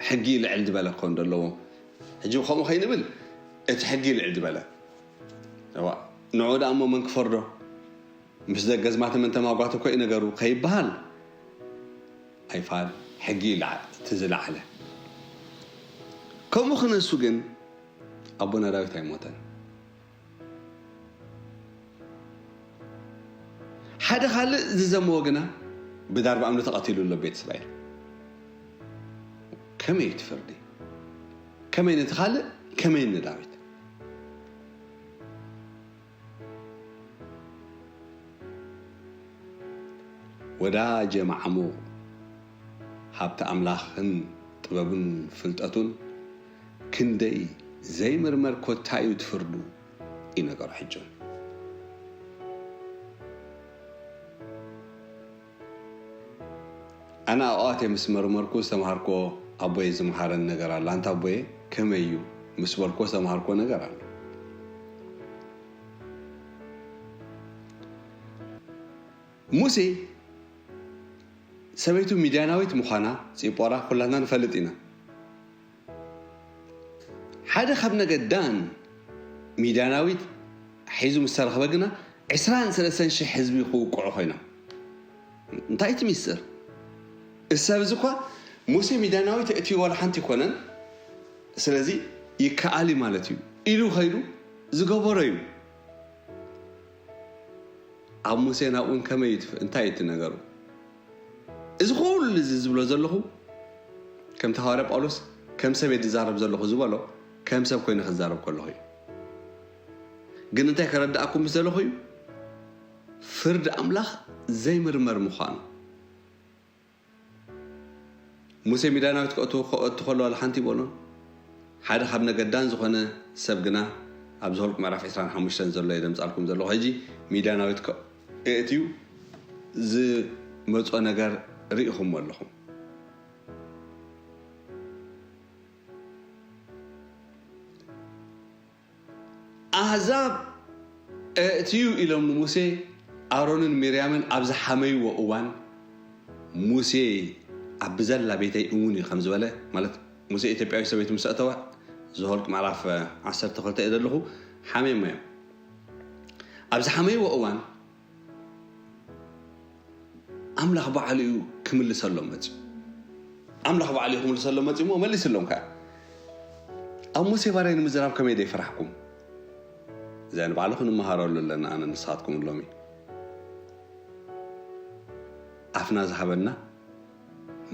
ሕጊ ልዕል ዝበለ ክኾን ዘለዎ። ሕጂ ከምኡ ከይንብል፣ እቲ ሕጊ ልዕል ዝበለ። እዋ፣ ንዑ ደኣ እሞ መን ክፈርዶ? ምስ ደገ ዝማተ መን ተማጓተ እኮ እዩ ነገሩ ከይበሃል፣ ኣይፋል፣ ሕጊ እዩ ለዓ-፣ እቲ ዝለዓለ። ከምኡ ክነሱ ግን ኣቦና ዳዊት ኣይሞተን። ሓደ ካልእ ዝዘመዎ ግና ብዳርባ እምኒ ተቐቲሉ ኣሎ ቤት እስራኤል። ከመይ እዩ እቲ ፍርዲ? ከመይ ነቲ ካልእ፣ ከመይ ንዳዊት? ወዳጀ መዓሙቕ ሃብቲ ኣምላኽን ጥበቡን ፍልጠቱን ክንደይ ዘይምርመር፣ ኮታ እዩ እቲ ፍርዱ እዩ ነገሩ። ሕጂ እውን ኣነ ኣብኣት ምስ መርመርኩ ዝተምሃርኮ ኣቦየ ዝምሃረን ነገር ኣሎ። ኣንታ ኣቦየ ከመይ እዩ ምስ በልኮ ዝተምሃርኮ ነገር ኣሎ። ሙሴ ሰበይቱ ሚድያናዊት ምዃና ፂጶራ ኩላትና ንፈልጥ ኢና። ሓደ ካብ ነገድ ዳን ሚድያናዊት ሒዙ ምስ ተረኽበ ግና ዕስራን ሰለስተን ሽሕ ህዝቢ ክውቅዑ ኮይኖም። እንታይ እቲ ሚስጥር? እሰብ እዚ እኳ ሙሴ ሚድያናዊት እትዩ ዋላ ሓንቲ ይኮነን፣ ስለዚ ይከኣል እዩ ማለት እዩ ኢሉ ከይዱ ዝገበሮ እዩ። ኣብ ሙሴ ናብኡን ከመይ እዩ ትፍ-፣ እንታይ እዩ እቲ ነገሩ? እዚ ኩሉ እዚ ዝብሎ ዘለኹ ከምቲ ሃዋርያ ጳውሎስ ከም ሰብ እየ ዝዛረብ ዘለኹ ዝበሎ ከም ሰብ ኮይነ ክዛረብ ከለኹ እዩ። ግን እንታይ ከረድኣኩም ምስ ዘለኹ እዩ? ፍርዲ ኣምላኽ ዘይምርመር ምዃኑ። ሙሴ ሚድያናዊት ክእቱ፣ ክእቱ ከሎ ዋላ ሓንቲ ይበሎን። ሓደ ካብ ነገድ ዳን ዝኾነ ሰብ ግና ኣብ ዘኍልቍ ምዕራፍ ዕስራን ሓሙሽተን ዘሎ እየ ዘምጻልኩም ዘለኹ። ሕጂ ሚድያናዊት ከ-፣ እእትዩ ዝመጾ ነገር ርኢኹምዎ ኣለኹም። ኣህዛብ እእትዩ ኢሎም ንሙሴ ኣሮንን ሚርያምን ኣብ ዝሓመይዎ እዋን፣ ሙሴ ኣብ ብዘላ ቤተይ እውን እዩ ከም ዝበለ፣ ማለት ሙሴ ኢትዮጵያዊ ሰበይቱ ምስ ኣእተወ፣ ዘኍልቁ ምዕራፍ ዓሰርተ ክልተ እየ ዘለኹ፣ ሓመይሞ እዮም። ኣብ ዝሓመይዎ እዋን፣ ኣምላኽ ባዕሉ እዩ ክምልሰሎም መጺኡ። ኣምላኽ ባዕሉ እዩ ክምልሰሎም መጺኡ እሞ መሊስሎም ከኣ። ኣብ ሙሴ ባርያ ንምዝራብ ከመይ ደይፈራሕኩም? እዚኣ ንባዕሉ ክንመሃረሉ ኣለና ኣነ ንስኻትኩም ሎሚ። ኣፍና ዝሃበና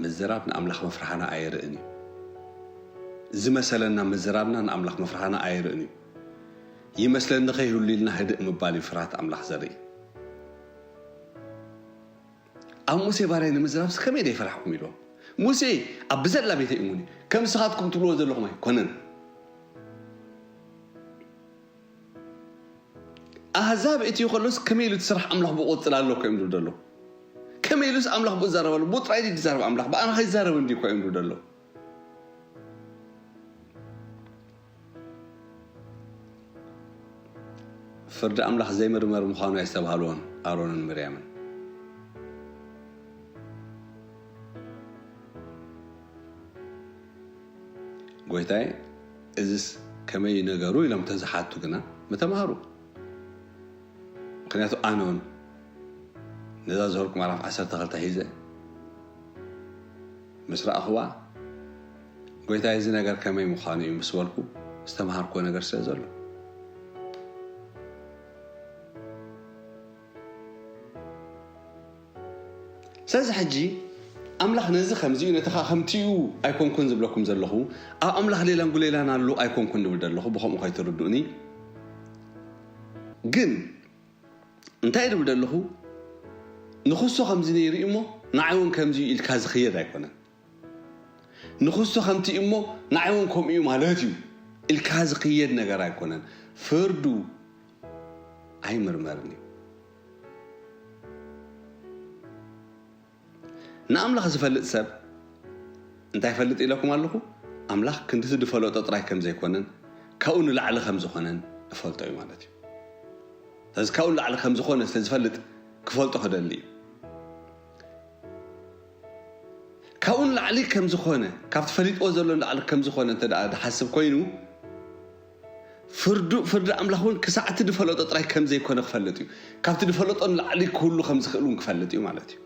ምዝራብ ንኣምላኽ ምፍርሃና ኣየርእን እዩ። ዝመሰለና ምዝራብና ንኣምላኽ ምፍርሃና ኣየርእን እዩ። ይመስለኒ ከይህሉ ኢልና ህድእ ምባል እዩ ፍርሃት ኣምላኽ ዘርኢ። ኣብ ሙሴ ባርያ ንምዝራብስ ከመይ ደይፈራሕኩም ኢልዎም። ሙሴ ኣብ ብዘላ ቤተይ እሙን እዩ። ከም ንስኻትኩም ትብልዎ ዘለኹም ኣይኮነን። ኣህዛብ እትዩ ከሎስ ከመይ ኢሉ እቲ ስራሕ ኣምላኽ ብኡ ቅጽል ኣሎ እኮ እዮም ዝብሉ ዘለዉ። ከመይ ኢሉስ ኣምላኽ ብኡ ዝዛረብ ኣሎ? ብኡ ጥራይ ድዩ ዝዛረብ ኣምላኽ? ብኣና ከይዛረብ እንድዩ እኮ እዮም ዝብሉ ዘለዉ። ፍርዲ ኣምላኽ ዘይምርመር ምዃኑ ኣየስተብሃልዎን ኣሮንን ምርያምን። ጎይታይ፣ እዝስ ከመይ ነገሩ ኢሎም ተዝሓቱ ግና ምተማሃሩ። ምክንያቱ ኣነውን ነዛ ዝሆልኩ ምዕራፍ ዓሰርተ ክልተ ሒዘ ምስ ረኣኽዋ፣ ጎይታይ፣ እዚ ነገር ከመይ ምዃኑ እዩ ምስ በልኩ ዝተምሃርኩዎ ነገር ስለ ዘሎ። ስለዚ ሕጂ ኣምላኽ ነዚ ከምዚ እዩ፣ ነቲ ኸኣ ከምቲ እዩ ኣይኮንኩን ዝብለኩም ዘለኹ፣ ኣብ ኣምላኽ ሌላን ጉሌላን ኣሎ ኣይኮንኩን ዝብል ዘለኹ፣ ብኸምኡ ከይትርድኡኒ። ግን እንታይ ዝብል ዘለኹ፣ ንኽሶ ከምዚ ነይሩ እዩ እሞ ንዓይ እውን ከምዚ እዩ ኢልካ ዝኽየድ ኣይኮነን። ንኽሶ ከምቲ እዩ እሞ ንዓይ እውን ከምኡ እዩ ማለት እዩ ኢልካ ዝኽየድ ነገር ኣይኮነን። ፍርዱ ኣይምርመርን እዩ። ንኣምላኽ ዝፈልጥ ሰብ እንታይ ይፈልጥ ኢለኩም ኣለኹ? ኣምላኽ ክንድቲ ዝፈለጦ ጥራይ ከም ዘይኮነን ካብኡ ንላዕሊ ከም ዝኾነን እፈልጦ እዩ ማለት እዩ። ስለዚ ካብኡ ንላዕሊ ከም ዝኾነ ስለ ዝፈልጥ ክፈልጦ ክደሊ እዩ። ካብኡ ንላዕሊ ከም ዝኾነ፣ ካብቲ ፈሊጥዎ ዘሎ ንላዕሊ ከም ዝኾነ እንተ ደኣ ዝሓስብ ኮይኑ፣ ፍርዱ፣ ፍርዲ ኣምላኽ እውን ክሳዕ እቲ ዝፈለጦ ጥራይ ከም ዘይኮነ ክፈልጥ እዩ። ካብቲ ዝፈለጦ ንላዕሊ ክህሉ ከም ዝኽእል እውን ክፈልጥ እዩ ማለት እዩ።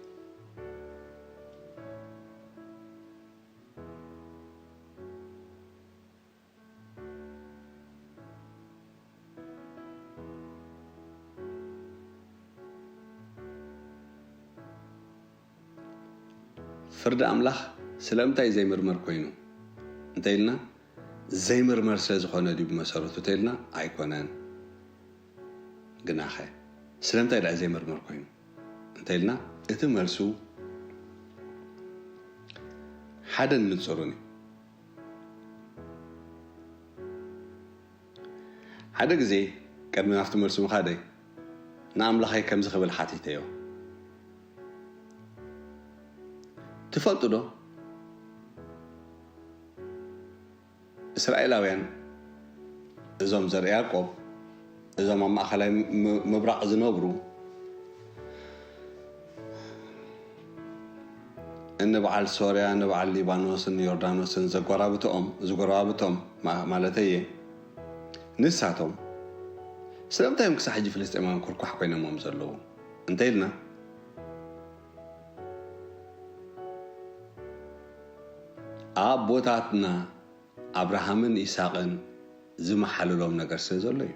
ፍርዲ ኣምላኽ ስለምንታይ ዘይምርመር ኮይኑ እንተ ኢልና፣ ዘይምርመር ስለ ዝኾነ ድዩ ብመሰረቱ እንተ ኢልና፣ ኣይኮነን። ግናኸ ስለምንታይ ደኣ ዘይምርመር ኮይኑ እንተ ኢልና፣ እቲ መልሱ ሓደን ንጹርን እዩ። ሓደ ግዜ ቅድሚ ናብቲ መልሱ ምኻደይ ንኣምላኸይ ከምዚ ክብል ሓቲተዮ፣ "ትፈልጡ ዶ እስራኤላውያን፣ እዞም ዘርኢ ያዕቆብ፣ እዞም ኣብ ማእኸላይ ም-፣ ምብራቕ ዝነብሩ፣ እኒ በዓል ሶርያ፣ እኒ በዓል ሊባኖስን ዮርዳኖስን ዘጎራብትኦም፣ ዝጎረባብቶም ማ-፣ ማለተይ እየ፣ ንሳቶም ስለምንታይ እዮም ክሳዕ ሕጂ ፍልስጤማውያን ኩርኳሕ ኮይኖሞም ዘለዉ?" እንተ ኢልና፣ ኣቦታትና ኣብርሃምን ይስሐቅን ዝመሓልሎም ነገር ስለ ዘሎ እዩ።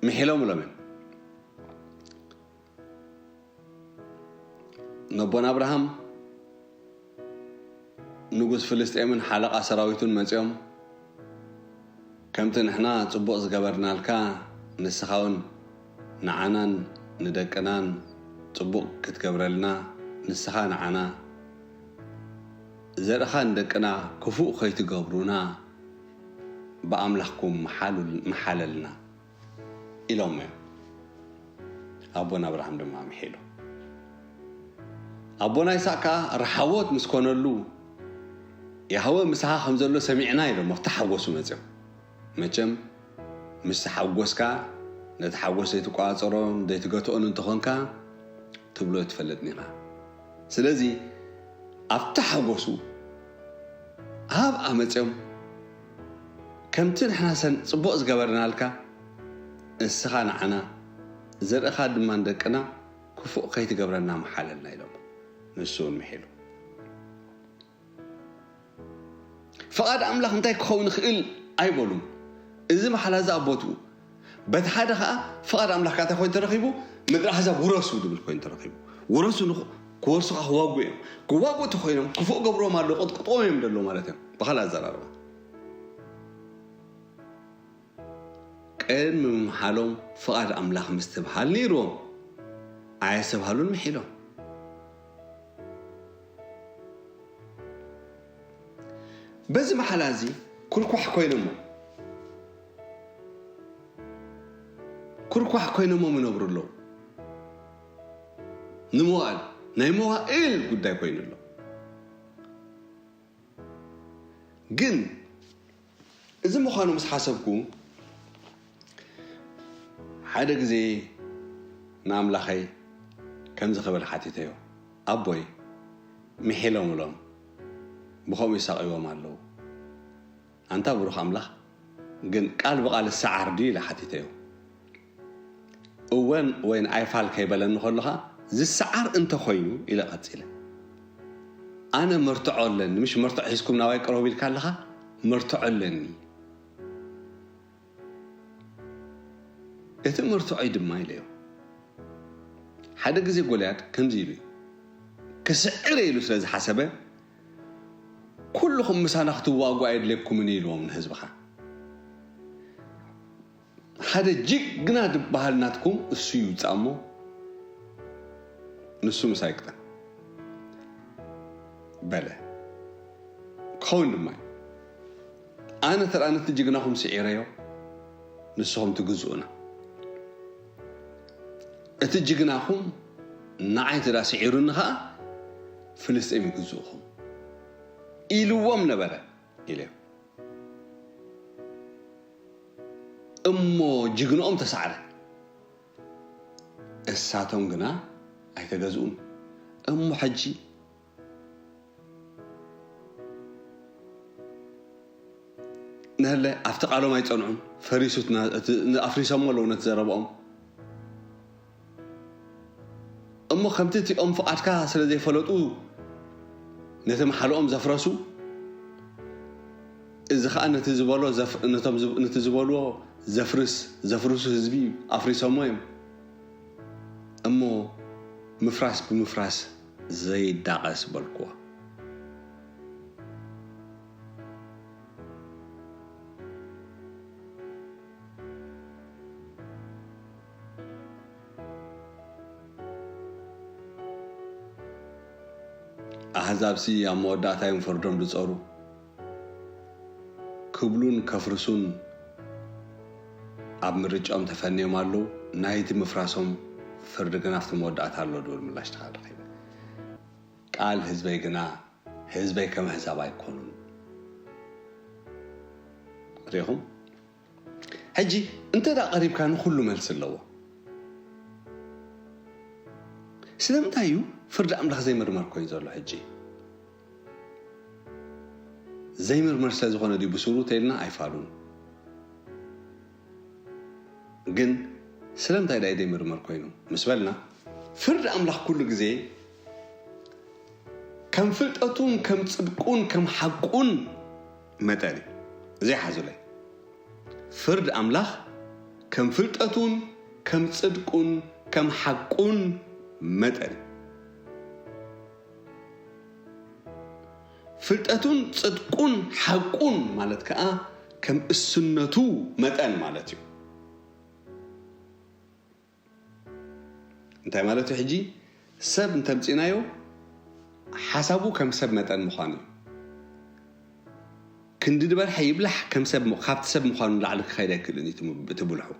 ምሒሎምሎም እዮም። ነቦና ኣብርሃም ንጉስ ፍልስጤምን ሓለቓ ሰራዊቱን መጺኦም፣ "ከምቲ ንሕና ጽቡቕ ዝገበርናልካ፣ ንስኻ እውን ንዓናን ንደቅናን ጽቡቕ ክትገብረልና፣ ንስኻ ንዓና፣ ዘርእኻ ንደቅና ክፉእ ከይትገብሩና፣ ብኣምላኽኩም መሓሉል-፣ መሓለልና" ኢሎሞ እዮም። ኣቦና ኣብርሃም ድማ ምሒሉ። ኣቦና ይስሐቅ ከኣ ርሓቦት ምስ ኮነሉ፣ "ያህወ ምሳኻ ከም ዘሎ ሰሚዕና" ኢሎሞ፣ ተሓጎሱ መጺኦም። መቸም ምስ ተሓጎስካ፣ ነቲ ሓጎስ ዘይትቆጻጸሮን ዘይትገትኦን እንተኾንካ፣ ትብሎ ኣይትፈልጥን ኢኻ። ስለዚ ኣብቲ ሓጎሱ ኣብኣ መጺኦም፣ "ከምቲ ንሕና ሰን ጽቡቕ ዝገበርናልካ፣ ንስኻ ንዓና፣ ዘርእኻ ድማ ንደቅና ክፉእ ከይትገብረና መሓለልና" ኢሎም። ንሱ እውን ምሒሉ። ፍቓድ ኣምላኽ እንታይ ክኸውን ይኽእል ኣይበሉን። እዚ መሓላ እዚ ኣብ ቦትኡ። በቲ ሓደ ኸኣ ፍቓድ ኣምላኽ ከኣ እንታይ ኮይኑ ተረኺቡ? ምድሪ ኣሕዛብ ውረሱ ዝብል ኮይኑ ተረኺቡ። ውረሱ ንኹ-፣ ክወርሱ ኸኣ ክዋጉ እዮም። ክዋጉ እንተኾይኖም ክፉእ ገብርዎም ኣሎ፣ ቅጥቅጥዎም እዮም ደሎ ማለት እዮም። ብኻልእ ኣዘራርባ። ቅድሚ ምምሓሎም ፍቓድ ኣምላኽ ምስትብሃል ነይርዎም። ኣየስተብሃሉን ምሒሎም። በዚ መሓላ እዚ ኩርኳሕ ኮይኖሞ፣ ኩርኳሕ ኮይኖሞ ይነብሩ ኣለዉ። ንመዋእል፣ ናይ መዋእል ጉዳይ ኮይኑ ኣሎ። ግን እዚ ምዃኑ ምስ ሓሰብኩ፣ ሓደ ግዜ ንኣምላኸይ ከምዚ ክብል ሓቲተዮ፣ ኣቦይ፣ ምሒሎም እሎም፣ ብኸምኡ ይሳቕይዎም ኣለዉ። ኣንታ ብሩኽ ኣምላኽ፣ ግን ቃል ብቓል ዝሰዓር ድዩ? ኢለ ሓቲተዮ። እወን ወይ ንኣይ ፋል ከይበለኒ ከሎ ኸኣ፣ ዝሰዓር እንተኾይኑ፣ ኢለ ቀጺለ። ኣነ መርትዖ ኣለኒ፣ ምሽ መርትዖ ሒዝኩም ናባይ ቅረቡ ኢልካ ኣለኻ፣ መርትዖ ኣለኒ። እቲ መርትዖይ ድማ ኢለዮ። ሓደ ግዜ ጎልያድ ከምዚ ኢሉ እዩ። ክስዕር እየ ኢሉ ስለ ዝሓሰበ፣ ኩልኹም ምሳና ክትዋግኡ ኣየድልየኩምን እዩ ኢልዎም ንህዝብኻ። ሓደ ጅግና ዝበሃል ናትኩም እሱ እዩ ውጻእ እሞ፣ ንሱ ምሳይ ይግጠም በለ። ክኸውን ድማ እዩ። ኣነ ተደኣ ነቲ ጅግናኹም ስዒረዮ፣ ንስኹም ትግዝኡና። እቲ ጅግናኹም ንዓይ ተደኣ ስዒሩኒ ኸኣ፣ ፍልስጤም ይግዝኡኹም ኢልዎም ነበረ ኢለ። እሞ ጅግንኦም ተሳዕረ። እሳቶም ግና ኣይተገዝኡን። እሞ ሕጂ ነህለ ኣብቲ ቃሎም ኣይጸንዑን። ፈሪሱ እቲ ና-፣ እቲ፣ ን-፣ ኣፍሪሶሞ ኣለዉ ነቲ ዘረብኦም። እሞ ከምቲ እቲኦም ፍቓድካ ስለ ዘይፈለጡ ነቲ መሓልኦም ዘፍረሱ፣ እዚ ኸኣ ነቲ ዝበሎ ዘፍ-፣ ነቶም ዝብ-፣ ነቲ ዝበልዎ ዘፍርስ፣ ዘፍርሱ ህዝቢ ኣፍሪሶሞ እዮም። እሞ ምፍራስ ብምፍራስ ዘይዳቐስ በልክዎ። ኣህዛብሲ ኣብ መወዳእታ እዮም ፍርዶም ዝጸሩ። ክብሉን ከፍርሱን ኣብ ምርጫኦም ተፈንዮም ኣለዉ። ናይቲ ምፍራሶም ፍርዲ ግና ኣብቲ መወዳእታ ኣሎ ዝብል ምላሽ ተኻ ረኺበ። ቃል ህዝበይ ግና ህዝበይ ከም ኣህዛብ ኣይኮኑን። ርኢኹም? ሕጂ እንተ ደኣ ቀሪብካ ንኹሉ መልሲ ኣለዎ። ስለምንታይ እዩ ፍርዲ ኣምላኽ ዘይምርመር ኮይኑ ዘሎ ሕጂ? ዘይምርመር ስለ ዝኾነ ድዩ ብስሩ ተኢልና ኣይፋሉን። ግን ስለምንታይ ደኣ እዩ ዘይምርመር ኮይኑ ምስ በልና፣ ፍርዲ ኣምላኽ ኩሉ ግዜ ከም ፍልጠቱን ከም ጽድቁን ከም ሓቁን መጠን እዩ። ዘይሓዙለይ። ፍርዲ ኣምላኽ ከም ፍልጠቱን ከም ጽድቁን ከም ሓቁን መጠን እዩ። ፍልጠቱን ጽድቁን ሓቁን ማለት ከኣ ከም እስነቱ መጠን ማለት እዩ። እንታይ ማለት እዩ? ሕጂ ሰብ እንተምጺእናዮ፣ ሓሳቡ ከም ሰብ መጠን ምዃኑ እዩ። ክንዲ ዝበልሐ ይብላሕ፣ ከም ሰብ ም-፣ ካብቲ ሰብ ምዃኑ ንላዕሊ ክኸይድ ኣይክእልን እዩ እቲ ም-፣ እቲ ብልሑ።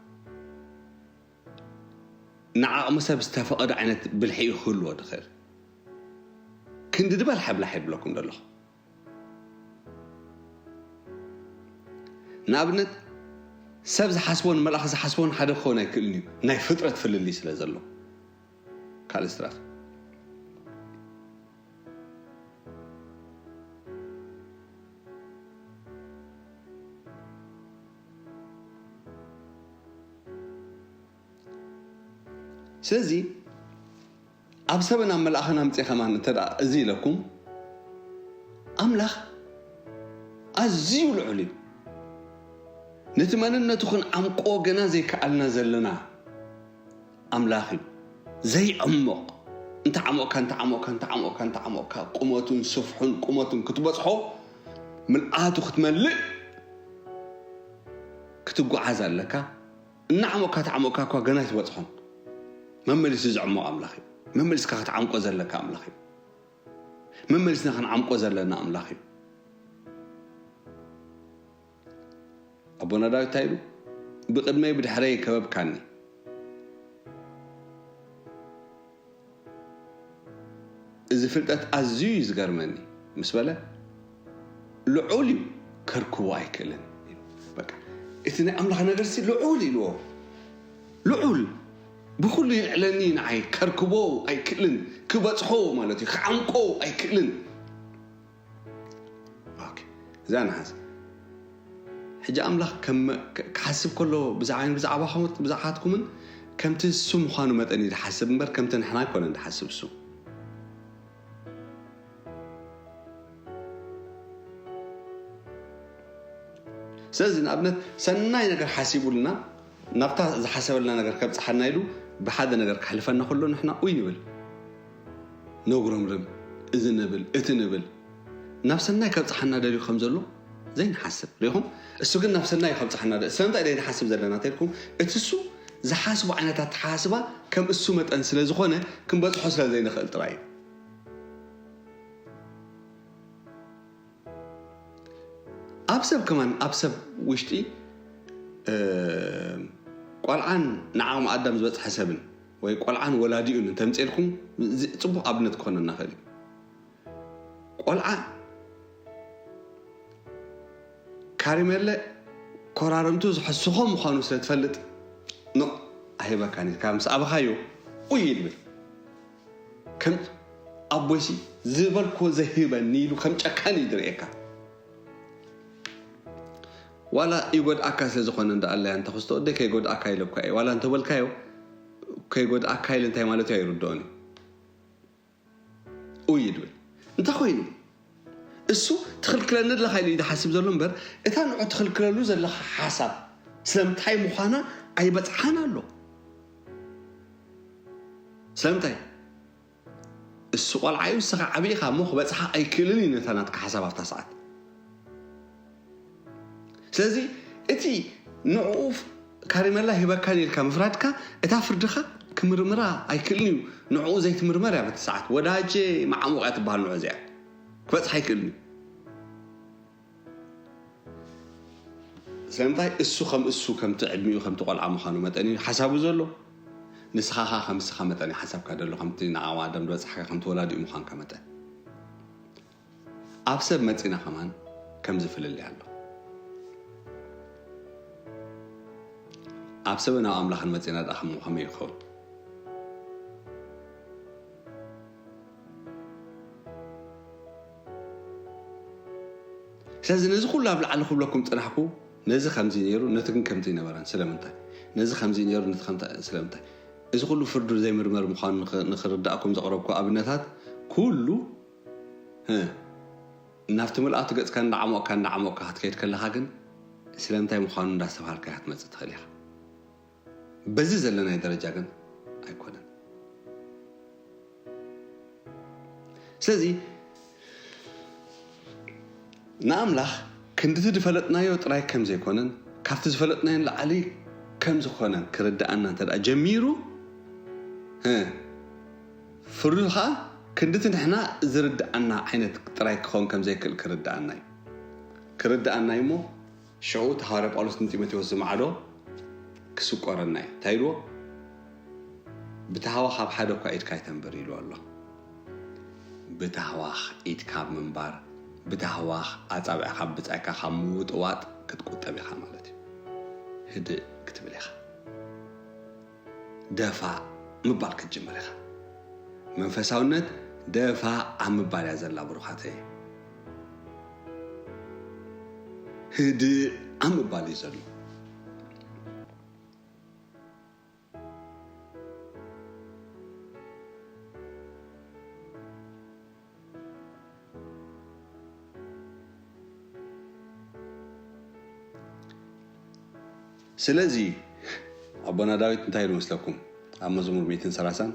ንዓቕሚ ሰብ ዝተፈቐደ ዓይነት ብልሒ እዩ ክህልዎ ዝኽእል። ክንዲ ዝበልሐ ብላሕ ይብለኩም ዘለኹ። ንኣብነት፣ ሰብ ዝሓስቦን መልኣኽ ዝሓስቦን ሓደ ክኸውን ኣይክእልን እዩ፣ ናይ ፍጥረት ፍልልይ ስለ ዘሎ። ካልእ ስትራፍ። ስለዚ፣ ኣብ ሰብን ኣብ መልኣኽን ኣምጺኤ ከማን እንተ ደኣ እዚ ኢለኩም፣ ኣምላኽ ኣዝዩ ልዑል እዩ። ነቲ መንነቱ ክንዓምቆ ገና ዘይከኣልና ዘለና ኣምላኽ እዩ። ዘይዕሞቕ፣ እንተ ዓሞቕካ፣ እንተ ዓሞቕካ፣ እንተ ዓሞቕካ፣ እንተ ዓሞቕካ፣ ቁመቱን ስፍሑን ቁመቱን ክትበጽሖ፣ ምልኣቱ ክትመልእ ክትጓዓዝ ኣለካ። እናዓሞቕካ፣ ተዓሞቕካ እኳ ገና ኣይትበጽሖን። መመሊሱ ዘዕሞቕ ኣምላኽ እዩ። መመሊስካ ክትዓምቆ ዘለካ ኣምላኽ እዩ። መመሊስና ክንዓምቆ ዘለና ኣምላኽ እዩ። ኣቦና ዳዊት እንታይ ኢሉ? "ብቕድመይ ብድሕረይ ከበብካኒ." እዚ ፍልጠት ኣዝዩ እዩ ዝገርመኒ ምስ በለ፣ ልዑል እዩ፣ ከርክቦ ኣይክእልን። በቃ፣ እቲ ናይ ኣምላኽ ነገርሲ ልዑል ኢልዎ። ልዑል፣ ብኹሉ ይልዕለኒ፣ ንዓይ ከርክቦ ኣይክእልን፣ ክበጽሖ ማለት እዩ፣ ክዓንቆ ኣይክእልን። ኦኬ፣ እዛ ንሓስ። ሕጂ ኣምላኽ ከም፣ ክ-፣ ክሓስብ ከሎ ብዛዕባ፣ ብዛዕባኹም፣ ብዛዕባትኩምን ከምቲ እሱ ምዃኑ መጠን እዩ ዝሓስብ እምበር፣ ከምቲ ንሕና ኣይኮነን ዝሓስብ እሱ። ስለዚ ንኣብነት ሰናይ ነገር ሓሲቡልና፣ ናብታ ዝሓሰበልና ነገር ከብጽሓና ኢሉ ብሓደ ነገር ከሕልፈና ከሎ ንሕና ኡይ ንብል፣ ነጉረምርም፣ እዚ ንብል፣ እቲ ንብል፣ ናብ ሰናይ ከብጽሓና ደልዩ ከም ዘሎ ዘይንሓስብ ሪኹም። እሱ ግን ናብ ሰናይ ከብጽሓና ደ-፣ ስለምንታይ ደይ ንሓስብ ዘለና ተልኩም? እቲ እሱ ዝሓስቡ ዓይነት ኣተሓስባ ከም እሱ መጠን ስለ ዝኾነ ክንበጽሖ ስለ ዘይንኽእል ጥራይ እዩ። ኣብ ሰብ ከማን፣ ኣብ ሰብ ውሽጢ፣ እ፣ ቆልዓን ንዓቕሚ ኣዳም ዝበጽሐ ሰብን ወይ ቆልዓን ወላዲኡን እንተምጽኤልኩም፣ እዚ ጽቡቕ ኣብነት ክኾነና ይኽእል እዩ። ቆልዓ ካሪሜለ ኮራርምቱ ዝሕስኾ ምዃኑ ስለ ትፈልጥ፣ ኖ፣ ኣይህበካን ኢልካ ምስ ኣበኻዮ፣ ኡይ ይብል። ከም ኣቦይሲ ዝበልኮ ዘይህበኒ ኢሉ ከም ጨካን እዩ ዝርእየካ። ዋላ ይጎድኣካ ስለ ዝኾነ እንዳ ኣለያ እንተ ክስቶ ወደይ ከይጎድኣካ ኢለኳ እየ። ዋላ እንተበልካዮ ከይጎድኣካ ኢለ እንታይ ማለት እዩ ኣይርድኦን እዩ። ኡይ ይድብል። እንታይ ኮይኑ? እሱ ትኽልክለኒ ኣለኻ ኢሉ እዩ ዝሓስብ ዘሎ እምበር፣ እታ ንዑ ትኽልክለሉ ዘለኻ ሓሳብ ስለምንታይ ምዃና ኣይበጽሓን ኣሎ። ስለምንታይ? እሱ ቆልዓ እዩ፣ ንስኻ ዓብዪ ኢኻ እሞ ክበጽሓ ኣይክእልን እዩ ነታ ናትካ ሓሳብ ኣብታ ሰዓት። ስለዚ እቲ ንዕኡ ካሪመላ ሂበካን ኢልካ ምፍራድካ፣ እታ ፍርድኻ ክምርምራ ኣይክእልን እዩ። ንዕኡ ዘይትምርመር እያ በቲ ሰዓት። ወዳጄ መዓሙቕ እያ ትበሃል ንዑ እዚኣ። ክበጽሕ ኣይክእልን እዩ። ስለምንታይ? እሱ ከም እሱ፣ ከምቲ ዕድሚኡ፣ ከምቲ ቆልዓ ምዃኑ መጠን እዩ ሓሳቡ ዘሎ። ንስኻ ኸኣ ከም ንስኻ መጠን እዩ ሓሳብካ ዘሎ፣ ከምቲ ንዓቕሚ ኣዳም ዝበጽሓካ፣ ከምቲ ወላዲኡ ምዃንካ መጠን። ኣብ ሰብ መጺና ከማን ከምዚ ፍልልይ ኣሎ። ኣብ ሰብን ኣብ ኣምላኽን መጺና ደኣ ከም-፣ ከመይ ይኸውን? ስለዚ ነዚ ኩሉ ኣብ ላዕሊ ክብለኩም ጽናሕኩ፣ ነዚ ከምዚ ነይሩ፣ ነቲ ግን ከምዚ ኣይነበረን። ስለምንታይ? ነዚ ከምዚ ነይሩ፣ ነቲ ከምታ-፣ ስለምንታይ? እዚ ኩሉ ፍርዱ ዘይምርመር ምዃኑ ንኽ-፣ ንኽርዳእኩም ዘቕረብኩ ኣብነታት ኩሉ፣ ህ፣ ናብቲ ምልኣቱ ገጽካ እንዳዓሞቕካ፣ እንዳዓሞቕካ ክትከይድ ከለኻ ግን፣ ስለምንታይ ምዃኑ እንዳስተብሃልካ ክትመጽእ ትኽእል ኢኻ። በዚ ዘለናዮ ደረጃ ግን ኣይኮነን። ስለዚ ንኣምላኽ ክንድቲ ዝፈለጥናዮ ጥራይ ከም ዘይኮነን፣ ካብቲ ዝፈለጥናዮ ንላዕሊ ከም ዝኾነን ክርድኣና እንተ ደኣ ጀሚሩ፣ እ፣ ፍርዱ ኸኣ ክንድቲ ንሕና ዝርድኣና ዓይነት ጥራይ ክኸውን ከም ዘይክእል ክርድኣና እዩ። ክርድኣና እዩ እሞ፣ ሽዑ እቲ ሃዋርያ ጳውሎስ ንጢሞቴዎስ ዝመዓዶ ክስቆረና እዩ። እንታይ ኢልዎ? "ብታህዋኽ ኣብ ሓደ እኳ ኢድካ ኣይተንብር" ኢልዎ ኣሎ። ብታህዋኽ ኢድካ ኣብ ምንባር፣ ብታህዋኽ ኣጻብዕኻ ኣብ ብጻይካ ካብ ምውጥዋጥ ክትቁጠብ ኢኻ ማለት እዩ። ህድእ ክትብል ኢኻ። ደፋእ ምባል ክትጅምር ኢኻ። መንፈሳውነት ደፋእ ኣብ ምባል እያ ዘላ ብሩኻተይ። ህድእ ኣብ ምባል እዩ ዘሎ። ስለዚ ኣቦና ዳዊት እንታይ ኢሉ መስለኩም? ኣብ መዝሙር ሚእትን ሰላሳን፣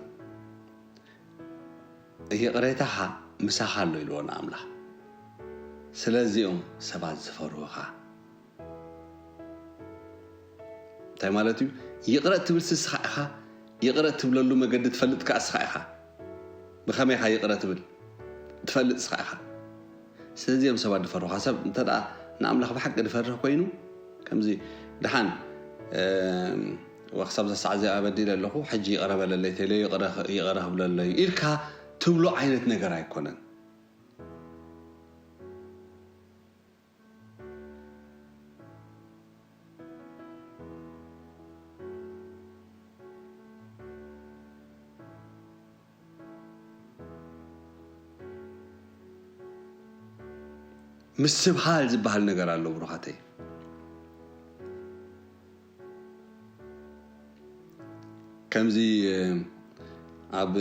"ይቕሬታኻ ምሳኻ ኣሎ" ኢልዎ ንኣምላኽ። ስለዚኦም ሰባት ዝፈርሁኻ። እንታይ ማለት እዩ? ይቕረ እትብል ንስኻ ኢኻ። ይቕረ እትብለሉ መገዲ ትፈልጥ ከኣ ንስኻ ኢኻ። ብኸመይ ኢኻ ይቕረ ትብል? ትፈልጥ ንስኻ ኢኻ። ስለዚ እዮም ሰባት ዝፈርሁኻ። ሰብ እንተ ደኣ ንኣምላኽ ብሓቂ ዝፈርህ ኮይኑ፣ ከምዚ፣ "ደሓን፣ እም፣ ወ-፣ ክሳብ እዛ ሰዓት እዚኣ በዲለ ኣለኹ፣ ሕጂ ይቕረ በለለይ፣ ቴሌ ይቕረ፣ ይቕረ ክብለለይ" ኢልካ ትብሎ ዓይነት ነገር ኣይኮነን። ምስብሃል ዝበሃል ነገር ኣሎ ብሩኻተይ። ከምዚ ኣብ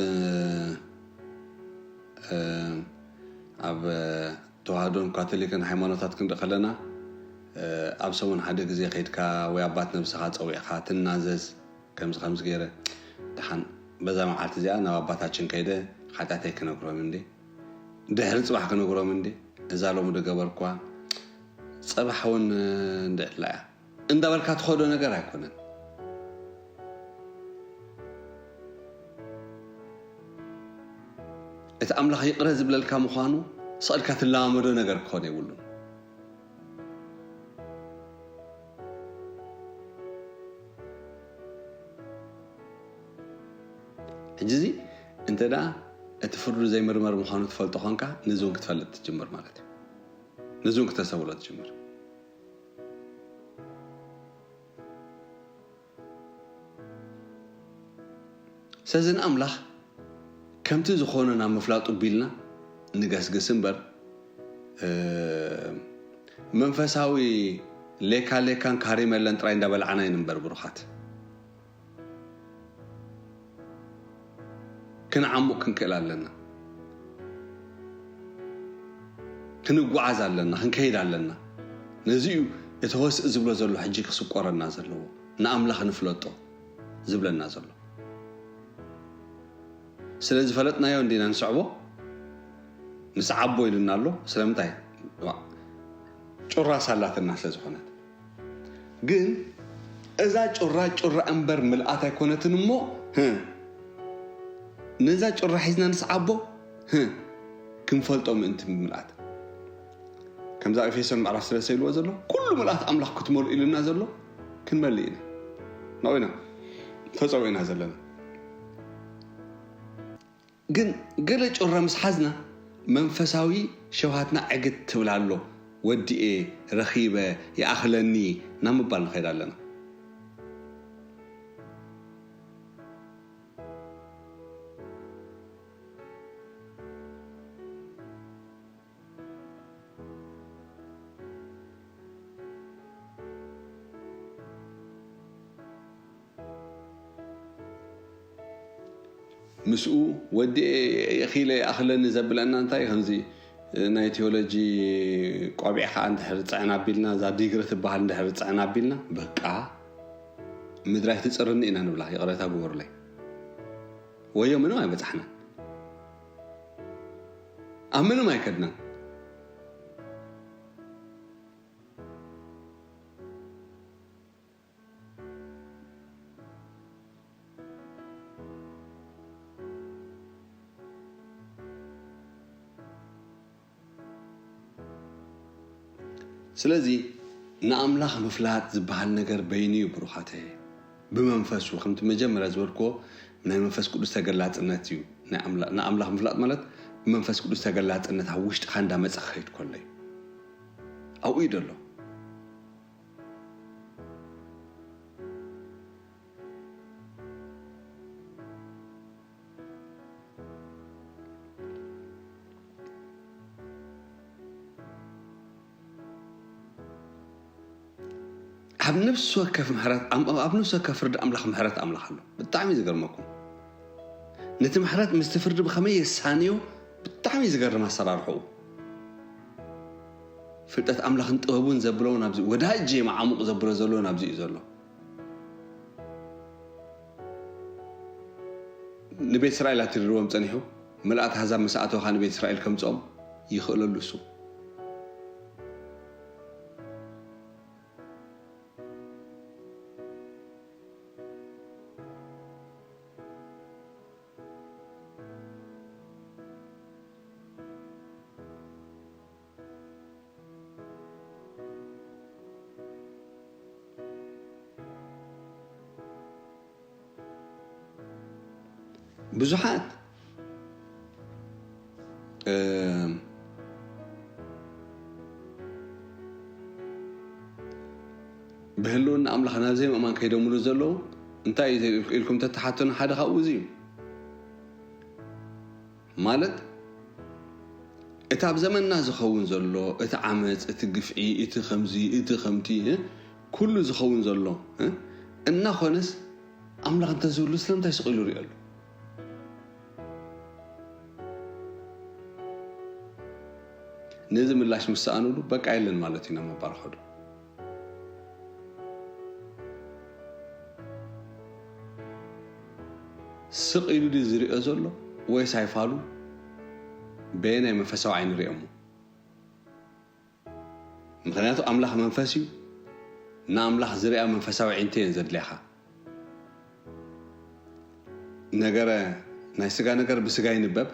ኣብ ተዋህዶን ካቶሊክን ሃይማኖታት ክንርኢ ከለና፣ ኣብ ሰሙን ሓደ ግዜ ከይድካ ወይ ኣባት ነብስኻ ጸዊዕካ ትናዘዝ። ከምዚ ከምዚ ገይረ ደሓን በዛ መዓልቲ እዚኣ ናብ ኣባታችን ከይደ ሓጢኣተይ ክነግሮም እንዴ፣ ድሕሪ ጽባሕ ክነግሮም እንዴ፣ እዛ ሎሚ ዝገበርኳ ጽባሕ እውን እንድዕላ እያ እንዳበልካ ትኸዶ ነገር ኣይኮነን። እቲ ኣምላኽ ይቕረ ዝብለልካ ምዃኑ ስቕ ኢልካ ትለማመዶ ነገር ክኾን የብሉን። ሕጂ እዚ እንተ ደኣ እቲ ፍርዱ ዘይምርመር ምዃኑ ትፈልጦ ኾንካ፣ ነዚ እውን ክትፈልጥ ትጅምር ማለት እዩ። ነዚ እውን ክተሰብሎ ትጅምር። ስለዚ ንኣምላኽ ከምቲ ዝኾነ ናብ ምፍላጡ ቢልና ንገስግስ እምበር፣ እ፣ መንፈሳዊ ሌካ ሌካን ካሪመለን ጥራይ እንዳበላዕና ይንበር ብሩኻት። ክንዓሙቕ ክንክእል ኣለና። ክንጓዓዝ ኣለና፣ ክንከይድ ኣለና። ነዚ እዩ እቲ ወስእ ዝብሎ ዘሎ ሕጂ ክስቆረና ዘለዎ፣ ንኣምላኽ ንፍለጦ ዝብለና ዘሎ። ስለ ዝፈለጥናዮ እንዲና ንስዕቦ፣ ንስዓቦ ኢሉና ኣሎ። ስለምንታይ? ዋ፣ ጩራ ሳላትና ስለ ዝኾነት። ግን እዛ ጩራ ጩራ እምበር ምልኣት ኣይኮነትን እሞ፣ ህ፣ ነዛ ጩራ ሒዝና ንስዓቦ፣ ህ፣ ክንፈልጦ ምእንቲ ምልኣት። ከምዛ ኤፌሶን ምዕራፍ ሰለስተ ኢልዎ ዘሎ፣ ኩሉ ምልኣት ኣምላኽ ክትመልኡ ኢሉና ዘሎ፣ ክንመልእ ኢና። ናብኡ ኢና ተጸዊዕና ዘለና። ግን ገለ ጩራ ምስ ሓዝና፣ መንፈሳዊ ሸውሃትና ዕግት ትብል ኣሎ። ወዲኤ፣ ረኺበ፣ ይኣኽለኒ ናብ ምባል ንኸይድ ኣለና። ምስኡ ወዲኤ፣ እኺለ፣ ይኣኽለኒ ዘብለና እንታይ? ከምዚ ናይ ቴዎሎጂ ቆቢዕ ከኣ እንድሕር ጽዕን ኣቢልና፣ እዛ ዲግሪ ትበሃል እንድሕር ጽዕን ኣቢልና፣ በቃ ምድራይ ትጽርኒ ኢና ንብላ። ይቕሬታ ግበሩለይ። ወዮ ምንም ኣይበጻሕናን። ኣብ ምንም ኣይከድናን። ስለዚ ንኣምላኽ ምፍላጥ ዝበሃል ነገር በይኑ እዩ ብሩኻተየ። ብመንፈሱ፣ ከምቲ መጀመርያ ዝበልክዎ፣ ናይ መንፈስ ቅዱስ ተገላጽነት እዩ። ናይ ኣምላ-፣ ንኣምላኽ ምፍላጥ ማለት ብመንፈስ ቅዱስ ተገላጽነት ኣብ ውሽጥኻ እንዳመጸ ክኸይድ ከሎ እዩ። ኣብኡ እዩ ዘሎ። ኣብ ነፍሲ ወከፍ ምሕረት ኣም-፣ ኣብ ነፍሲ ወከፍ ፍርዲ ኣምላኽ ምሕረት ኣምላኽ ኣሎ። ብጣዕሚ እዩ ዝገርመኩም። ነቲ ምሕረት ምስቲ ፍርዲ ብኸመይ የሳንዮ ብጣዕሚ እዩ ዝገርም ኣሰራርሕኡ። ፍልጠት ኣምላኽን ጥበቡን ዘብሎ ናብዚ፣ ወዳጀ መዓሙቕ ዘብሎ ዘሎ ናብዚ እዩ ዘሎ። ንቤት እስራኤል ኣትድርዎም ጸኒሑ፣ ምልኣት ኣሕዛብ ምስ ኣተወኻ ንቤት እስራኤል ከምጽኦም ይኽእለሉ እሱ። ብዙሓት፣ እ፣ ብህልውና ኣምላኽ ናብ ዘይምእማን ከይደምሉ ዘለዉ እንታይ እዩ ኢልኩም ተተሓቱና፣ ሓደ ካብኡ እዚ እዩ። ማለት፣ እቲ ኣብ ዘመንና ዝኸውን ዘሎ፣ እቲ ዓመፅ፣ እቲ ግፍዒ፣ እቲ ከምዚ፣ እቲ ከምቲ፣ እ? ኩሉ ዝኸውን ዘሎ፣ እ? እናኾነስ ኣምላኽ እንተዝህሉ ስለምንታይ ስቕ ኢሉ ይሪኦ ኣሎ? ነዚ ምላሽ ምስ ሰኣኑሉ፣ በቃ የለን ማለት ኢና ምባል ከዱ። ስቕ ኢሉ ድዩ ዝሪኦ ዘሎ ወይስ ኣይፋሉ በየናይ መንፈሳዊ ዓይኒ ሪኦሞ? ምኽንያቱ ኣምላኽ መንፈስ እዩ። ንኣምላኽ ዝሪኣ መንፈሳዊ ዒንቲ እየን ዘድልያኻ። ነገረ ናይ ስጋ ነገር ብስጋ ይንበብ።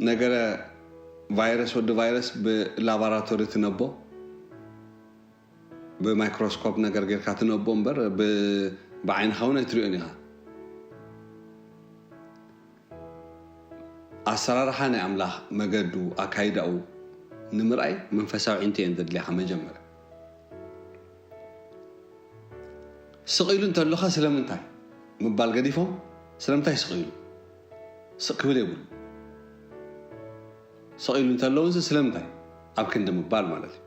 ነገረ ቫይረስ ወዲ ቫይረስ ብላቦራቶሪ ትነቦ፣ ብማይክሮስኮፕ ነገር ጌርካ ትነቦ እምበር ብ-፣ ብዓይንኻ እውን ኣይትሪኦን ኢኻ። ኣሰራርሓ ናይ ኣምላኽ፣ መገዱ፣ ኣካይዳኡ ንምርኣይ መንፈሳዊ ዒንቲ እየን ዘድልያኻ መጀመርያ። ስቕ ኢሉ እንተሎኻ ስለምንታይ ምባል ገዲፎም፣ ስለምንታይ ስቕ ኢሉ? ስቕ ክብል የብሉ። ስቕ ኢሉ እንተሎ እውን ስለምንታይ? ኣብ ክንዲ ምባል ማለት እዩ።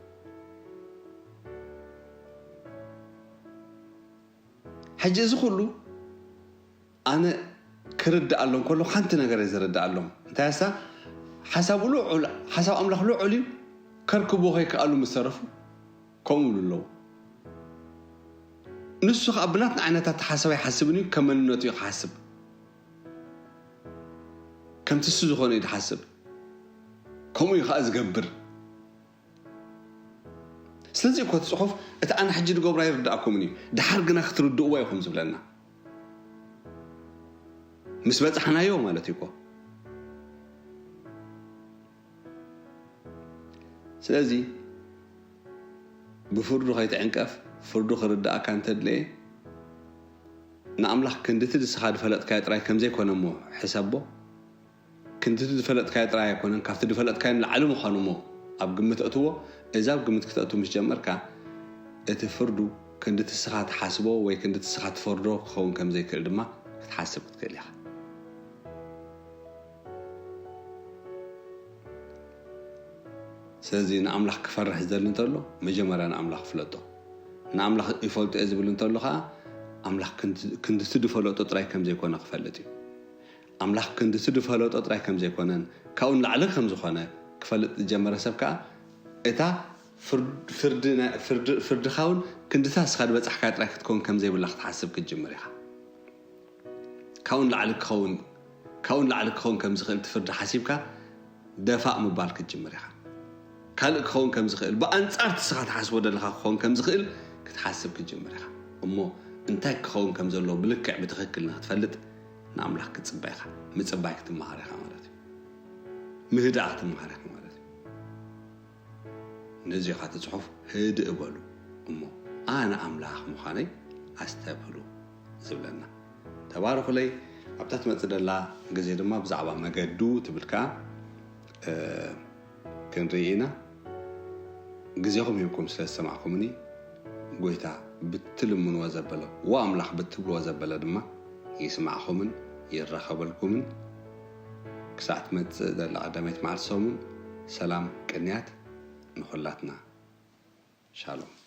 ሕጂ እዚ ኩሉ ኣነ ክርድኣሎም ከሎ ሓንቲ ነገር እየ ዝርድኣሎም። እንታይ እሳ? ሓሳቡ ልዑል፣ ሓሳብ ኣምላኽ ልዑል እዩ። ከርክብዎ ከይከኣሉ ምስ ተረፉ ከምኡ ይብሉ ኣለዉ። ንሱ ኸኣ ብናትና ዓይነት ኣተሓሳስባ ኣይሓስብን እዩ፣ ከም መንነቱ እዩ ክሓስብ። ከምቲ እሱ ዝኾነ እዩ ዝሓስብ። ከምኡ እዩ ኸኣ ዝገብር። ስለዚ እኮ እቲ ጽሑፍ፣ እቲ ኣነ ሕጂ ዝገብሮ ኣይርድኣኩምን እዩ፣ ደሓር ግና ክትርድእዎ ኢኹም ዝብለና። ምስ በጻሕናዮ ማለት እዩ እኮ። ስለዚ ብፍርዱ ከይትዕንቀፍ፣ ፍርዱ ክርድኣካ እንተድለየ፣ ንኣምላኽ ክንድቲ ንስኻ ዝፈለጥካዮ ጥራይ ከም ዘይኮነ እሞ ሕሰቦ። ክንድቲ ዝፈለጥካዮ ጥራይ ኣይኮነን፣ ካብቲ ዝፈለጥካዮ ንላዕሊ ምዃኑ እሞ ኣብ ግምት እትዎ። እዚ ኣብ ግምት ክተእቱ ምስ ጀመርካ፣ እቲ ፍርዱ ክንድቲ ንስኻ ትሓስቦ ወይ ክንድቲ ንስኻ ትፈርዶ ክኸውን ከም ዘይክእል ድማ ክትሓስብ ክትክእል ኢኻ። ስለዚ ንኣምላኽ ክፈርሕ ዝደሊ እንተሎ፣ መጀመርያ ንኣምላኽ ፍለጦ። ንኣምላኽ ይፈልጦ እየ ዝብል እንተሎ ኸዓ፣ ኣምላኽ ክንድ-፣ ክንድቲ ዝፈለጦ ጥራይ ከም ዘይኮነ ክፈልጥ እዩ። ኣምላኽ ክንድቲ ዝፈለጦ ጥራይ ከም ዘይኮነን፣ ካብኡ ንላዕሊ ከም ዝኾነ ክፈልጥ ዝጀመረ ሰብ ከኣ፣ እታ ፍርድ-፣ ፍርዲ ናይ-፣ ፍርዲ-፣ ፍርድኻ እውን ክንድታ ንስኻ ዝበጻሕካያ ጥራይ ክትከውን ከም ዘይብላ ክትሓስብ ክትጅምር ኢኻ። ካብኡ ንላዕሊ ክኸውን፣ ካብኡ ንላዕሊ ክኸውን ከም ዝኽእል እቲ ፍርዲ ሓሲብካ ደፋእ ምባል ክትጅምር ኢኻ። ካልእ ክኸውን ከም ዝኽእል፣ ብኣንጻር እቲ ንስኻ ትሓስቦ ዘለኻ ክኸውን ከም ዝኽእል ክትሓስብ ክትጅምር ኢኻ። እሞ እንታይ ክኸውን ከም ዘለዎ ብልክዕ ብትኽክል ንኽትፈልጥ ንኣምላኽ ክትጽበ ኢኻ። ምጽባይ ክትመሃር ኢኻ ማለት እዩ። ምህዳእ ክትመሃር ኢኻ ማለት እዩ። ነዚ ኢኻ እቲ ጽሑፍ ህድእ በሉ እሞ ኣነ ኣምላኽ ምዃነይ ኣስተብህሉ ዝብለና። ተባረኹለይ። ኣብታ ትመጽእ ዘላ ግዜ ድማ ብዛዕባ መገዱ ትብል ከኣ፣ እ፣ ክንርኢ ኢና። ግዜኹም ሂብኩም ስለ ዝሰማዕኩምኒ፣ ጎይታ ብትልምንዎ ዘበለ፣ ወ ኣምላኽ ብትብልዎ ዘበለ ድማ ይስማዕኹምን ይራኸበልኩምን። ክሳዕ ትመጽእ ዘላ ቀዳመይቲ መዓልቲ ሰሙን፣ ሰላም ቅንያት ንኹላትና። ሻሎም።